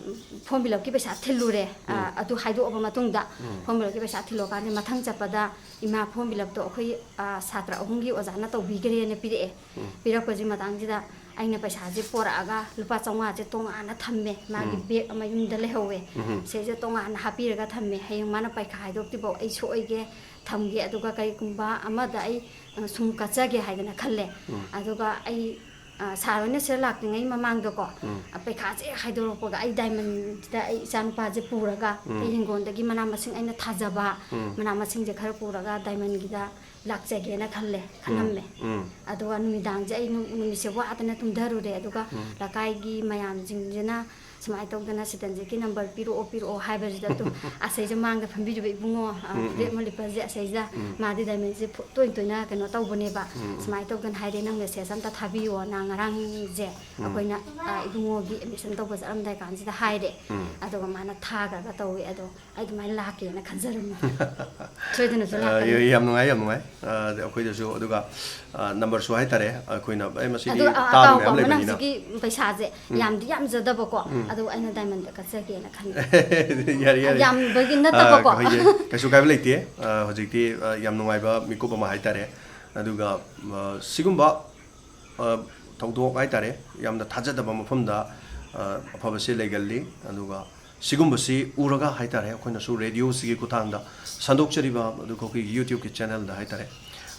ꯐꯣꯔꯝ ꯐꯤꯜ ꯑꯞꯀꯤ ꯄꯩꯁꯥ ꯊꯤꯜꯂꯨꯔꯦ꯫ ꯑ, ꯎꯝ꯫ ꯑꯗꯨ ꯍꯥꯏꯗꯣꯛꯑꯕ ꯃꯇꯨꯡꯗ ꯎꯝ꯫ ꯐꯣꯔꯝ ꯐꯤꯜ ꯑꯞꯀꯤ ꯄꯩꯁꯥ ꯊꯤꯜꯂꯨꯔꯀꯥꯟꯗ ꯃꯊꯪ ꯆꯠꯄꯗ ꯏꯃꯥ ꯐꯣꯔꯝ ꯐꯤꯜ ꯑꯞꯇꯣ ꯑꯩꯈꯣꯏ, ꯑ, ꯁꯥꯇ꯭ꯔ ꯑꯍꯨꯝꯒꯤ ꯑꯣꯖꯥꯅ ꯇꯧꯕꯤꯈ꯭ꯔꯦꯅ ꯄꯤꯔꯛꯑꯦ꯫ ꯎꯝ꯫ ꯄꯤꯔꯛꯄꯁꯤ ꯃꯇꯥꯡꯁꯤꯗ ꯑꯩꯅ ꯄꯩꯁꯥꯁꯦ ꯄꯣꯔꯛꯑꯒ ꯂꯨꯄꯥ ꯆꯥꯝꯃꯉꯥꯁꯦ ꯇꯣꯉꯥꯟꯅ ꯊꯝꯃꯦ, ꯃꯥꯒꯤ ꯎꯝ꯫ ꯕꯦꯒ ꯑꯃ ꯌꯨꯝꯗ ꯂꯩꯍꯧꯋꯦ꯫ ꯎꯝ꯫ ꯁꯤꯁꯦ ꯇꯣꯉꯥꯟꯅ ꯍꯥꯞꯄꯤꯔꯒ ꯊꯝꯃꯦ, ꯍꯌꯦꯡ ꯃꯥꯅ ꯄꯩꯈꯥ ꯍꯥꯏꯗꯣꯛꯇ꯭ꯔꯤꯐꯥꯎ ꯑꯩ ꯁꯣꯛꯑꯣꯏꯒꯦ, ꯊꯝꯒꯦ, ꯑꯗꯨꯒ ꯀꯔꯤꯒꯨꯝꯕ ꯑꯃꯗ ꯑꯩ, ꯑ, ꯁꯨꯝ ꯀꯠꯆꯒꯦ ꯍꯥꯏꯗꯅ ꯈꯜꯂꯦ꯫ ꯎꯝ꯫ ꯑꯗꯨꯒ ꯑꯩ, ꯑ, ꯁꯥꯔ ꯍꯣꯏꯅ ꯁꯤꯗ ꯂꯥꯛꯇ꯭ꯔꯤꯉꯩ ꯃꯃꯥꯡꯗꯀꯣ, ꯎꯝ꯫ ꯑ, ꯄꯩꯈꯥꯁꯦ ꯍꯥꯏꯗꯣꯔꯛꯄꯒ ꯑꯩ ꯗꯥꯏꯃꯟꯁꯤꯗ ꯑꯩ ꯏꯆꯥꯅꯨꯄꯥꯁꯦ ꯄꯨꯔꯒ, ꯎꯝ꯫ ꯑꯩ ꯍꯤꯡꯒꯣꯜꯗꯒꯤ ꯃꯅꯥ ꯃꯁꯤꯡ ꯑꯩꯅ ꯊꯥꯖꯕ ꯎꯝ꯫ ꯃꯅꯥ ꯃꯁꯤꯡꯁꯦ ꯈꯔ ꯄꯨꯔꯒ ꯗꯥꯏꯃꯟꯒꯤꯗ ꯂꯥꯛꯆꯒꯦꯅ ꯈꯜꯂꯦ, ꯎꯝ, ꯈꯜꯂꯝꯃꯦ꯫ ꯎꯝ꯫ ꯑꯗꯨꯒ ꯅꯨꯃꯤꯗꯥꯡꯁꯦ ꯑꯩ ꯅꯨ-, ꯅꯨꯃꯤꯠꯁꯦ ꯋꯥꯗꯅ ꯇꯨꯝꯊꯔꯨꯔꯦ꯫ ꯑꯗꯨꯒ ꯎꯝ꯫ ꯂꯩꯀꯥꯏꯒꯤ ꯃꯌꯥꯝꯁꯤꯡꯁꯤꯅ ꯁꯨꯃꯥꯏꯅ ꯇꯧꯗꯅ ꯁꯤꯇꯟꯖꯤꯠꯀꯤ ꯅꯝꯕꯔ ꯄꯤꯔꯛꯑꯣ, ꯄꯤꯔꯛꯑꯣ ꯍꯥꯏꯕꯁꯤꯗ ꯑꯗꯨꯝ ꯑꯁꯩꯁꯦ ꯃꯥꯡꯗ ꯐꯝꯕꯤꯔꯤꯕ ꯏꯕꯨꯡꯉꯣ, ꯑ, ꯎꯝ, ꯎꯝ꯫ ꯐꯨꯔꯤꯠ ꯑꯃ ꯂꯤꯠꯄꯁꯦ ꯑꯁꯩꯁꯤꯗ ꯎꯝ꯫ ꯃꯥꯗꯤ ꯗꯥꯏꯃꯟꯁꯦ ꯐꯨ-, ꯇꯣꯏ ꯇꯣꯏꯅ ꯀꯩꯅꯣ ꯇꯧꯕꯅꯦꯕ꯫ ꯎꯝ, ꯎꯝ꯫ ꯁꯨꯃꯥꯏꯅ ꯇꯧꯗꯅ ꯍꯥꯏꯔꯦ, "ꯅꯪ ꯃꯦꯁꯦꯖ ꯑꯝꯇ ꯊꯥꯕꯤꯌꯣꯅ" ꯉꯔꯥꯡꯁꯦ ꯎꯝ꯫ ꯑꯩꯈꯣꯏꯅ, ꯑ, ꯏꯕꯨꯡꯉꯣꯒꯤ ꯑꯦꯗꯃꯤꯁꯟ ꯇꯧꯕ ꯆꯠꯂꯝꯗꯥꯏ ꯀꯥꯟꯁꯤꯗ ꯍꯥꯏꯔꯦ꯫ ꯎꯝ꯫ ꯑꯗꯨꯒ ꯃꯥꯅ ꯊꯥꯈ꯭ꯔꯒ ꯇꯧꯋꯦ꯫ ꯑꯗꯣ ꯑꯩ ꯑꯗꯨꯃꯥꯏꯅ ꯂꯥꯛꯀꯦꯅ ꯈꯟꯖꯔꯝꯃꯤ꯫ ꯁꯣꯏꯗꯅꯁꯨ ꯑ, ꯂꯥꯛꯀꯅꯤ꯫ ꯌꯥꯝ ꯅꯨꯡꯉꯥꯏ, ꯌꯥꯝ ꯅꯨꯡꯉꯥꯏ꯫ ꯑ, ꯑꯗ ꯑꯩꯈꯣꯏꯗꯁꯨ, ꯑꯗꯨꯒ, ꯑ, ꯅꯝꯕꯔꯁꯨ ꯍꯥꯏꯇꯥꯔꯦ, ꯑꯩꯈꯣꯏꯅ, ꯑꯦ, ꯃꯁꯤꯗꯤ ꯑꯗꯨꯒ, ꯑ, ꯇꯥꯕ ꯑꯀꯥꯎꯕ ꯃꯌꯥꯝ ꯑꯃꯅ ꯂꯩꯕꯅꯤꯅ꯫ ꯍꯧꯖꯤꯛꯀꯤ ꯄꯩꯁꯥꯁꯦ ꯎꯝ꯫ ꯌꯥꯝꯗꯤ ꯌꯥꯝꯖꯗꯕꯀꯣ, ꯎꯝ꯫ ꯑꯗꯣ ꯑꯩꯅ ꯗꯥꯏꯃꯟꯗ ꯀꯠꯆꯒꯦꯅ ꯈꯟꯕ꯫ ꯌꯥꯔꯦ, ꯌꯥꯔꯦ꯫ ꯌꯥꯝꯕꯒꯤ ꯅꯠꯇꯕꯀꯣ꯫ ꯑ, ꯑꯩꯈꯣꯏꯒꯤ ꯀꯩꯁꯨ ꯀꯥꯏꯕ ꯂꯩꯇꯦ꯫ ꯑ, ꯍꯧꯖꯤꯛꯇꯤ, ꯑ, ꯌꯥꯝ ꯅꯨꯡꯉꯥꯏꯕ ꯃꯤꯀꯨꯞ ꯑꯃ ꯍꯥꯏꯇꯥꯔꯦ꯫ ꯑꯗꯨꯒ, ꯑ, ꯁꯤꯒꯨꯝꯕ ꯑ, ꯊꯧꯗꯣꯛ ꯍꯥꯏꯇꯥꯔꯦ, ꯌꯥꯝꯅ ꯊꯥꯖꯗꯕ ꯃꯐꯝꯗ, ꯑ, ꯑꯐꯕꯁꯦ ꯂꯩꯒꯜꯂꯤ꯫ ꯑꯗꯨꯒ ꯁꯤꯒꯨꯝꯕꯁꯤ ꯎꯔꯒ ꯍꯥꯏꯇꯥꯔꯦ, ꯑꯩꯈꯣꯏꯅꯁꯨ ꯔꯦꯗꯤꯑꯣꯁꯤꯒꯤ ꯈꯨꯠꯊꯥꯡꯗ ꯁꯟꯗꯣꯛꯆꯔꯤꯕ, ꯑꯗꯨꯒ ꯑꯩꯈꯣꯏꯒꯤ YouTubeꯀꯤ channelꯗ ꯍꯥꯏꯇꯥꯔꯦ,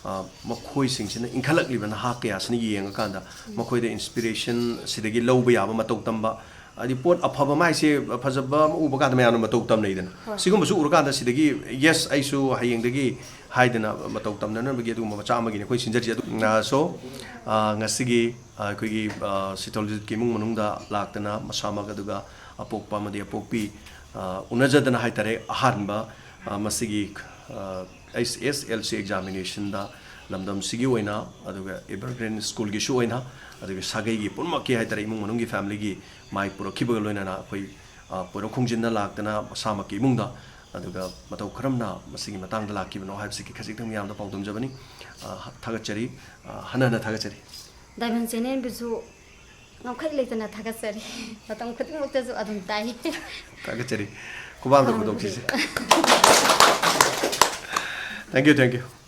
ꯑ, ꯃꯈꯣꯏꯁꯤꯡꯁꯤꯅ ꯏꯟꯈꯠꯂꯛꯂꯤꯕ ꯅꯍꯥ ꯀꯌꯥꯁꯤꯅ ꯌꯦꯡꯉꯀꯥꯟꯗ ꯃꯈꯣꯏꯗ inspiration ꯁꯤꯗꯒꯤ ꯂꯧꯕ ꯌꯥꯕ ꯃꯇꯧ ꯇꯝꯕ, ꯍꯥꯏꯗꯤ ꯄꯣꯠ ꯑꯐꯕ ꯑꯃ ꯍꯥꯏꯁꯦ, ꯐꯖꯕ ꯑꯃ ꯎꯕ ꯀꯥꯟꯗ ꯃꯌꯥꯝꯅ ꯃꯇꯧ ꯇꯝꯅꯩꯗꯅ꯫ ꯍꯣꯏ꯫ ꯁꯤꯒꯨꯝꯕꯁꯨ ꯎꯔꯀꯥꯟꯗ ꯁꯤꯗꯒꯤ, "Yes, ꯑꯩꯁꯨ ꯍꯌꯦꯡꯗꯒꯤ" ꯍꯥꯏꯗꯅ ꯃꯇꯧ ꯇꯝꯅꯅꯕꯒꯤ ꯑꯗꯨꯒꯨꯝꯕ ꯃꯆꯥꯛ ꯑꯃꯒꯤꯅꯤ ꯑꯩꯈꯣꯏ ꯁꯤꯟꯖꯔꯤꯁꯦ꯫ ꯑꯗꯨ, ꯑ, so, ꯑ, ꯉꯁꯤꯒꯤ, ꯑ, ꯑꯩꯈꯣꯏꯒꯤ, ꯑ, ꯁꯤꯇꯜꯖꯤꯠꯀꯤ ꯏꯃꯨꯡ ꯃꯅꯨꯡꯗ ꯂꯥꯛꯇꯅ ꯃꯁꯥꯃꯛ, ꯑꯗꯨꯒ ꯑꯄꯣꯛꯄ ꯑꯃꯗꯤ ꯑꯄꯣꯛꯄꯤ, ꯑ, ꯎꯅꯖꯗꯅ ꯍꯥꯏꯇꯥꯔꯦ, ꯑꯍꯥꯟꯕ, ꯑ, ꯃꯁꯤꯒꯤ, ꯑ, ꯑꯩꯆ ꯑꯦꯁ ꯑꯦꯜ ꯁꯤ examination ꯗ ꯂꯝꯗꯝꯁꯤꯒꯤ ꯑꯣꯏꯅ, ꯑꯗꯨꯒ Evergreen School ꯒꯤꯁꯨ ꯑꯣꯏꯅ, ꯑꯗꯨꯒ ꯁꯥꯒꯩꯒꯤ ꯄꯨꯝꯅꯃꯛꯀꯤ ꯍꯥꯏꯇꯥꯔꯦ, ꯏꯃꯨꯡ ꯃꯅꯨꯡꯒꯤ, family ꯒꯤ ꯃꯥꯏ ꯄꯨꯔꯛꯈꯤꯕꯒ ꯂꯣꯏꯅꯅ ꯑꯩꯈꯣꯏ, ꯑ, ꯄꯣꯏꯔꯧ ꯈꯣꯡꯖꯤꯟꯅ ꯂꯥꯛꯇꯅ ꯃꯁꯥꯃꯛꯀꯤ ꯏꯃꯨꯡꯗ, ꯑꯗꯨꯒ ꯃꯇꯧ ꯀꯔꯝꯅ ꯃꯁꯤꯒꯤ ꯃꯇꯥꯡꯗ ꯂꯥꯛꯈꯤꯕꯅꯣ ꯍꯥꯏꯕꯁꯤꯒꯤ ꯈꯖꯤꯛꯇꯪ ꯃꯌꯥꯝꯗ ꯄꯥꯎꯗꯝꯖꯕꯅꯤ꯫ ꯑ, ꯊꯥꯒꯠꯆꯔꯤ꯫ ꯑ, ꯍꯟꯅ ꯍꯟꯅ ꯊꯥꯒꯠꯆꯔꯤ꯫ Diamond Channel ꯕꯨꯁꯨ ꯉꯝꯈꯩ ꯂꯩꯇꯅ ꯊꯥꯒꯠꯆꯔꯤ꯫ ꯃꯇꯝ ꯈꯨꯗꯤꯡꯃꯛꯇꯁꯨ ꯑꯗꯨꯝ ꯇꯥꯏ꯫ ꯊꯥꯒꯠꯆꯔꯤ꯫ ꯈꯨꯕꯥꯛ ꯑꯝꯇ ꯈꯨꯗꯣꯛꯁꯤꯁꯦ꯫ Thank you, thank you꯫